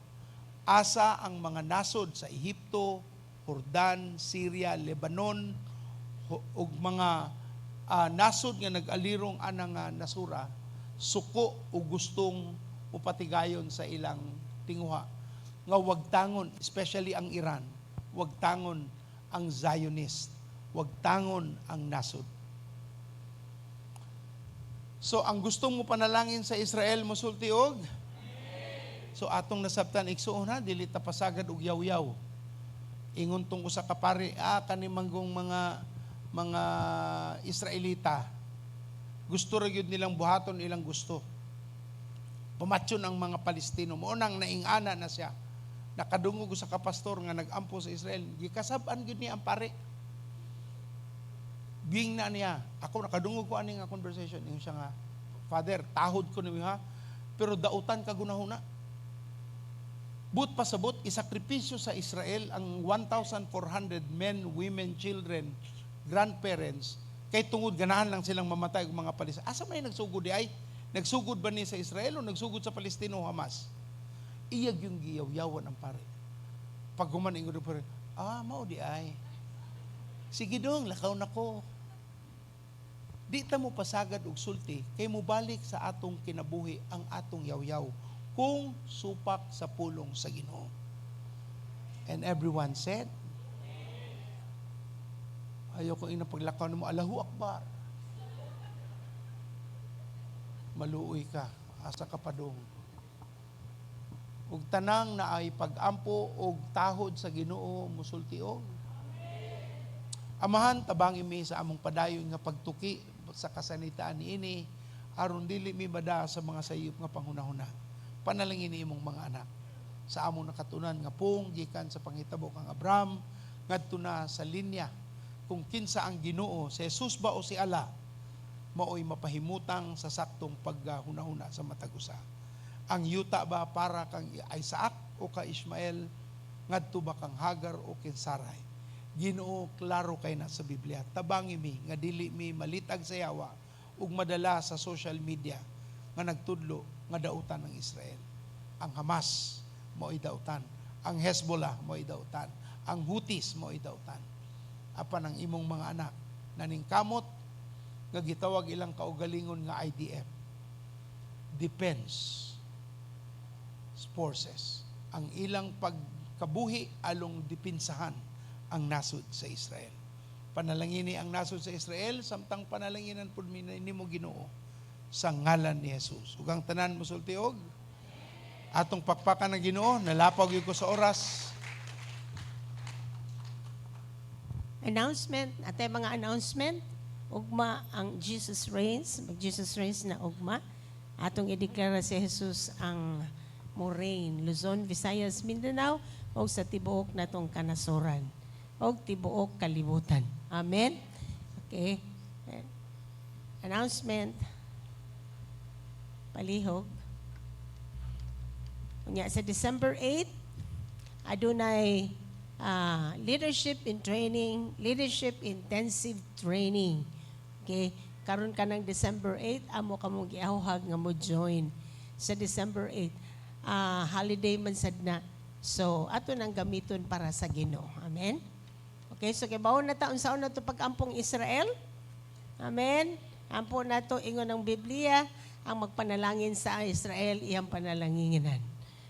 Asa ang mga nasod sa Ehipto, Jordan, Syria, Lebanon ug mga nasod nga nag-alirong anang nga nasura suko o gustong upatigayon sa ilang tinguha nga wagtangon, especially ang Iran, wagtangon ang Zionist, wagtangon ang nasod. So ang gustong mo panalangin sa Israel, mosulti og? So atong nasabtan, igsuon ha, dili ta pasagad og yaw-yaw. Ingon tong usa ka pari, kani manggong mga Israelita. Gusto ra gyud nilang buhaton ilang gusto. Pamatyon ang mga Palestino. Mao nang naingana na siya. Nakadungog sa kapastor nga nag-ampo sa Israel. Gikasab-an gyud niya ang pare. Bing na niya. Ako nakadungog ko ani nga conversation. Ingon siya nga, "Father, tahod ko niyo ha. Pero dautan ka gunahuna. But pasabot, isakripisyo sa Israel ang 1,400 men, women, children, grandparents, kay tungod ganahan lang silang mamatay og mga Palestino. Asa may nagsugod di ay? Nagsugod ba ni sa Israel o nagsugod sa Palestino o Hamas?" Iyag yung giyaw-yawan ang pare. Pag human ingon pare, "Ah, mao di ay. Sige dong, lakaw na ko." Di ta mo pasagad og sulti kay mobalik sa atong kinabuhi ang atong yaw-yaw kung supak sa pulong sa Ginoo. And everyone said, ayoko ina paglakaw mo, "Allahu Akbar." Maluoy ka, asa ka padung. Ug tanang na ay pag-ampo og tahod sa Ginoo, musulti og. Amahan, tabangi mi sa among padayon nga pagtuki sa kasanitaan niini aron dili mi mada sa mga sayop nga panghunahuna. Panalangin ni imong mga anak sa among nakatunan nga pung gikan sa panghitabo kang Abraham ngadto na sa linya kung kinsa ang Ginoo, si Jesus ba o si Allah, maoy mapahimutang sa saktong paghunahuna sa matag usa. Ang yuta ba para kang Isaac o ka Ishmael, ngadto ba kang Hagar o kin Sarai? Ginoo, klaro kay na sa Biblia. Tabangi mi nga dili mi malitag sa yawa ug madala sa social media nga nagtudlo nga dautan ng Israel. Ang Hamas mo'y dautan, ang Hezbollah mo'y dautan, ang Houthis mo'y dautan. Apan ang imong mga anak naningkamot nga gitawag ilang kaugalingon nga IDF, Defense Forces. Ang ilang pagkabuhi along dipinsahan ang nasod sa Israel. Panalangini ang nasod sa Israel samtang panalanginan pud mi nimo, Ginoo, sa ngalan ni Jesus. Ug ang tanan mosulti og. Atong pakpakan ng Ginoo, nalapaw gyud ko sa oras. Announcement, atay mga announcement, ugma ang Jesus Reigns, mag Jesus Reigns na ugma. Atong ideklara si Jesus ang mo reign, Luzon, Visayas, Mindanao, o sa tibuok natong kanasoran, o tibuok kalibutan. Amen? Okay. Announcement. Palihog. Unya sa December 8, adunay leadership in training, leadership intensive training. Okay? Karon ka ng December 8, amo kamong giawhag nga mo join sa December 8. Holiday man sad na. So, ato nang gamiton para sa Ginoo. Amen? Okay, so kay bawon na ta unsaon na to pag-ampong Israel? Amen? Ampo na to, ingon ng Biblia, ang magpanalangin sa Israel iyang panalanginan.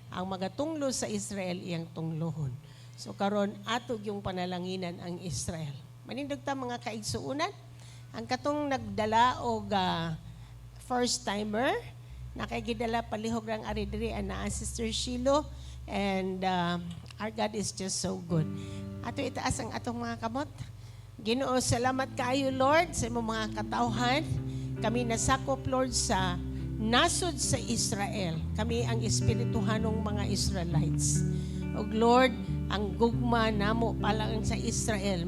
Ang magatunglo sa Israel iyang tunglohon. So karon ato yung panalanginan ang Israel. Manindog ta, mga kaigsuunan. Ang katong nagdala og first timer, nakagidala, palihog rang ari diri ang naa Sister Shilo, and our God is just so good. Ato itaas ang atong mga kamot. Ginoo, salamat kaayo, Lord, sa imong mga katawhan. Kami nasakop, Lord, sa nasod sa Israel. Kami ang espirituhanong mga Israelites. Og Lord, ang gugma namo palang sa Israel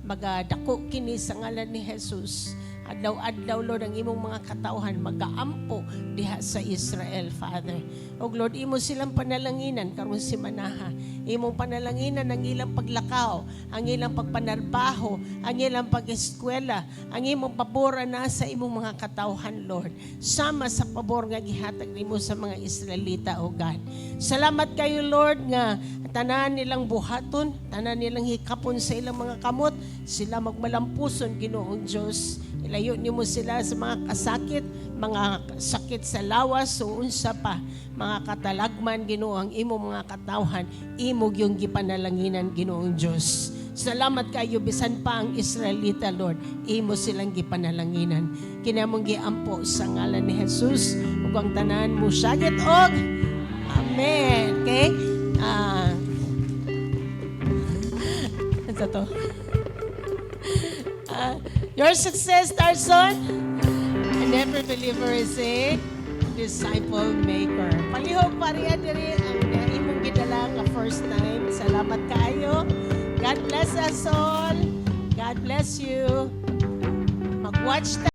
magadako kini sa ngalan ni Jesus. Adlaw-adlaw, Lord, ang imong mga katawhan magaampo diha sa Israel, Father. Og Lord, imo silang panalanginan karon simanaha. Imong panalanginan ang ilang paglakaw, ang ilang pagpanarbaho, ang ilang pag-eskwela, ang imong pabor na sa imong mga katawhan, Lord. Sama sa pabor nga gihatag nimo sa mga Israelita, O God. Salamat kayo, Lord, nga tanan nilang buhaton, tanan nilang hikapon sa ilang mga kamot, sila magmalampuson, Ginoong Diyos. Ilayo nimo sila sa mga kasakit, mga sakit sa lawas, o unsa pa, mga katalagman, Ginoo, ang imong mga katawhan, imo yung gipanalanginan, Ginoong Diyos. Salamat kayo bisan pa ang Israelita, Lord. Imo silang gipanalanginan. Kini among giampo sa ngalan ni Jesus ug ang tanan mo sagit og amen. Okay? Ah. Ano to? Ah, your success starts on and every believer is a disciple maker. Palihog pariya diri ang imong gidala nga first time. Salamat kaayo. God bless us all. God bless you. Mag-watch ta.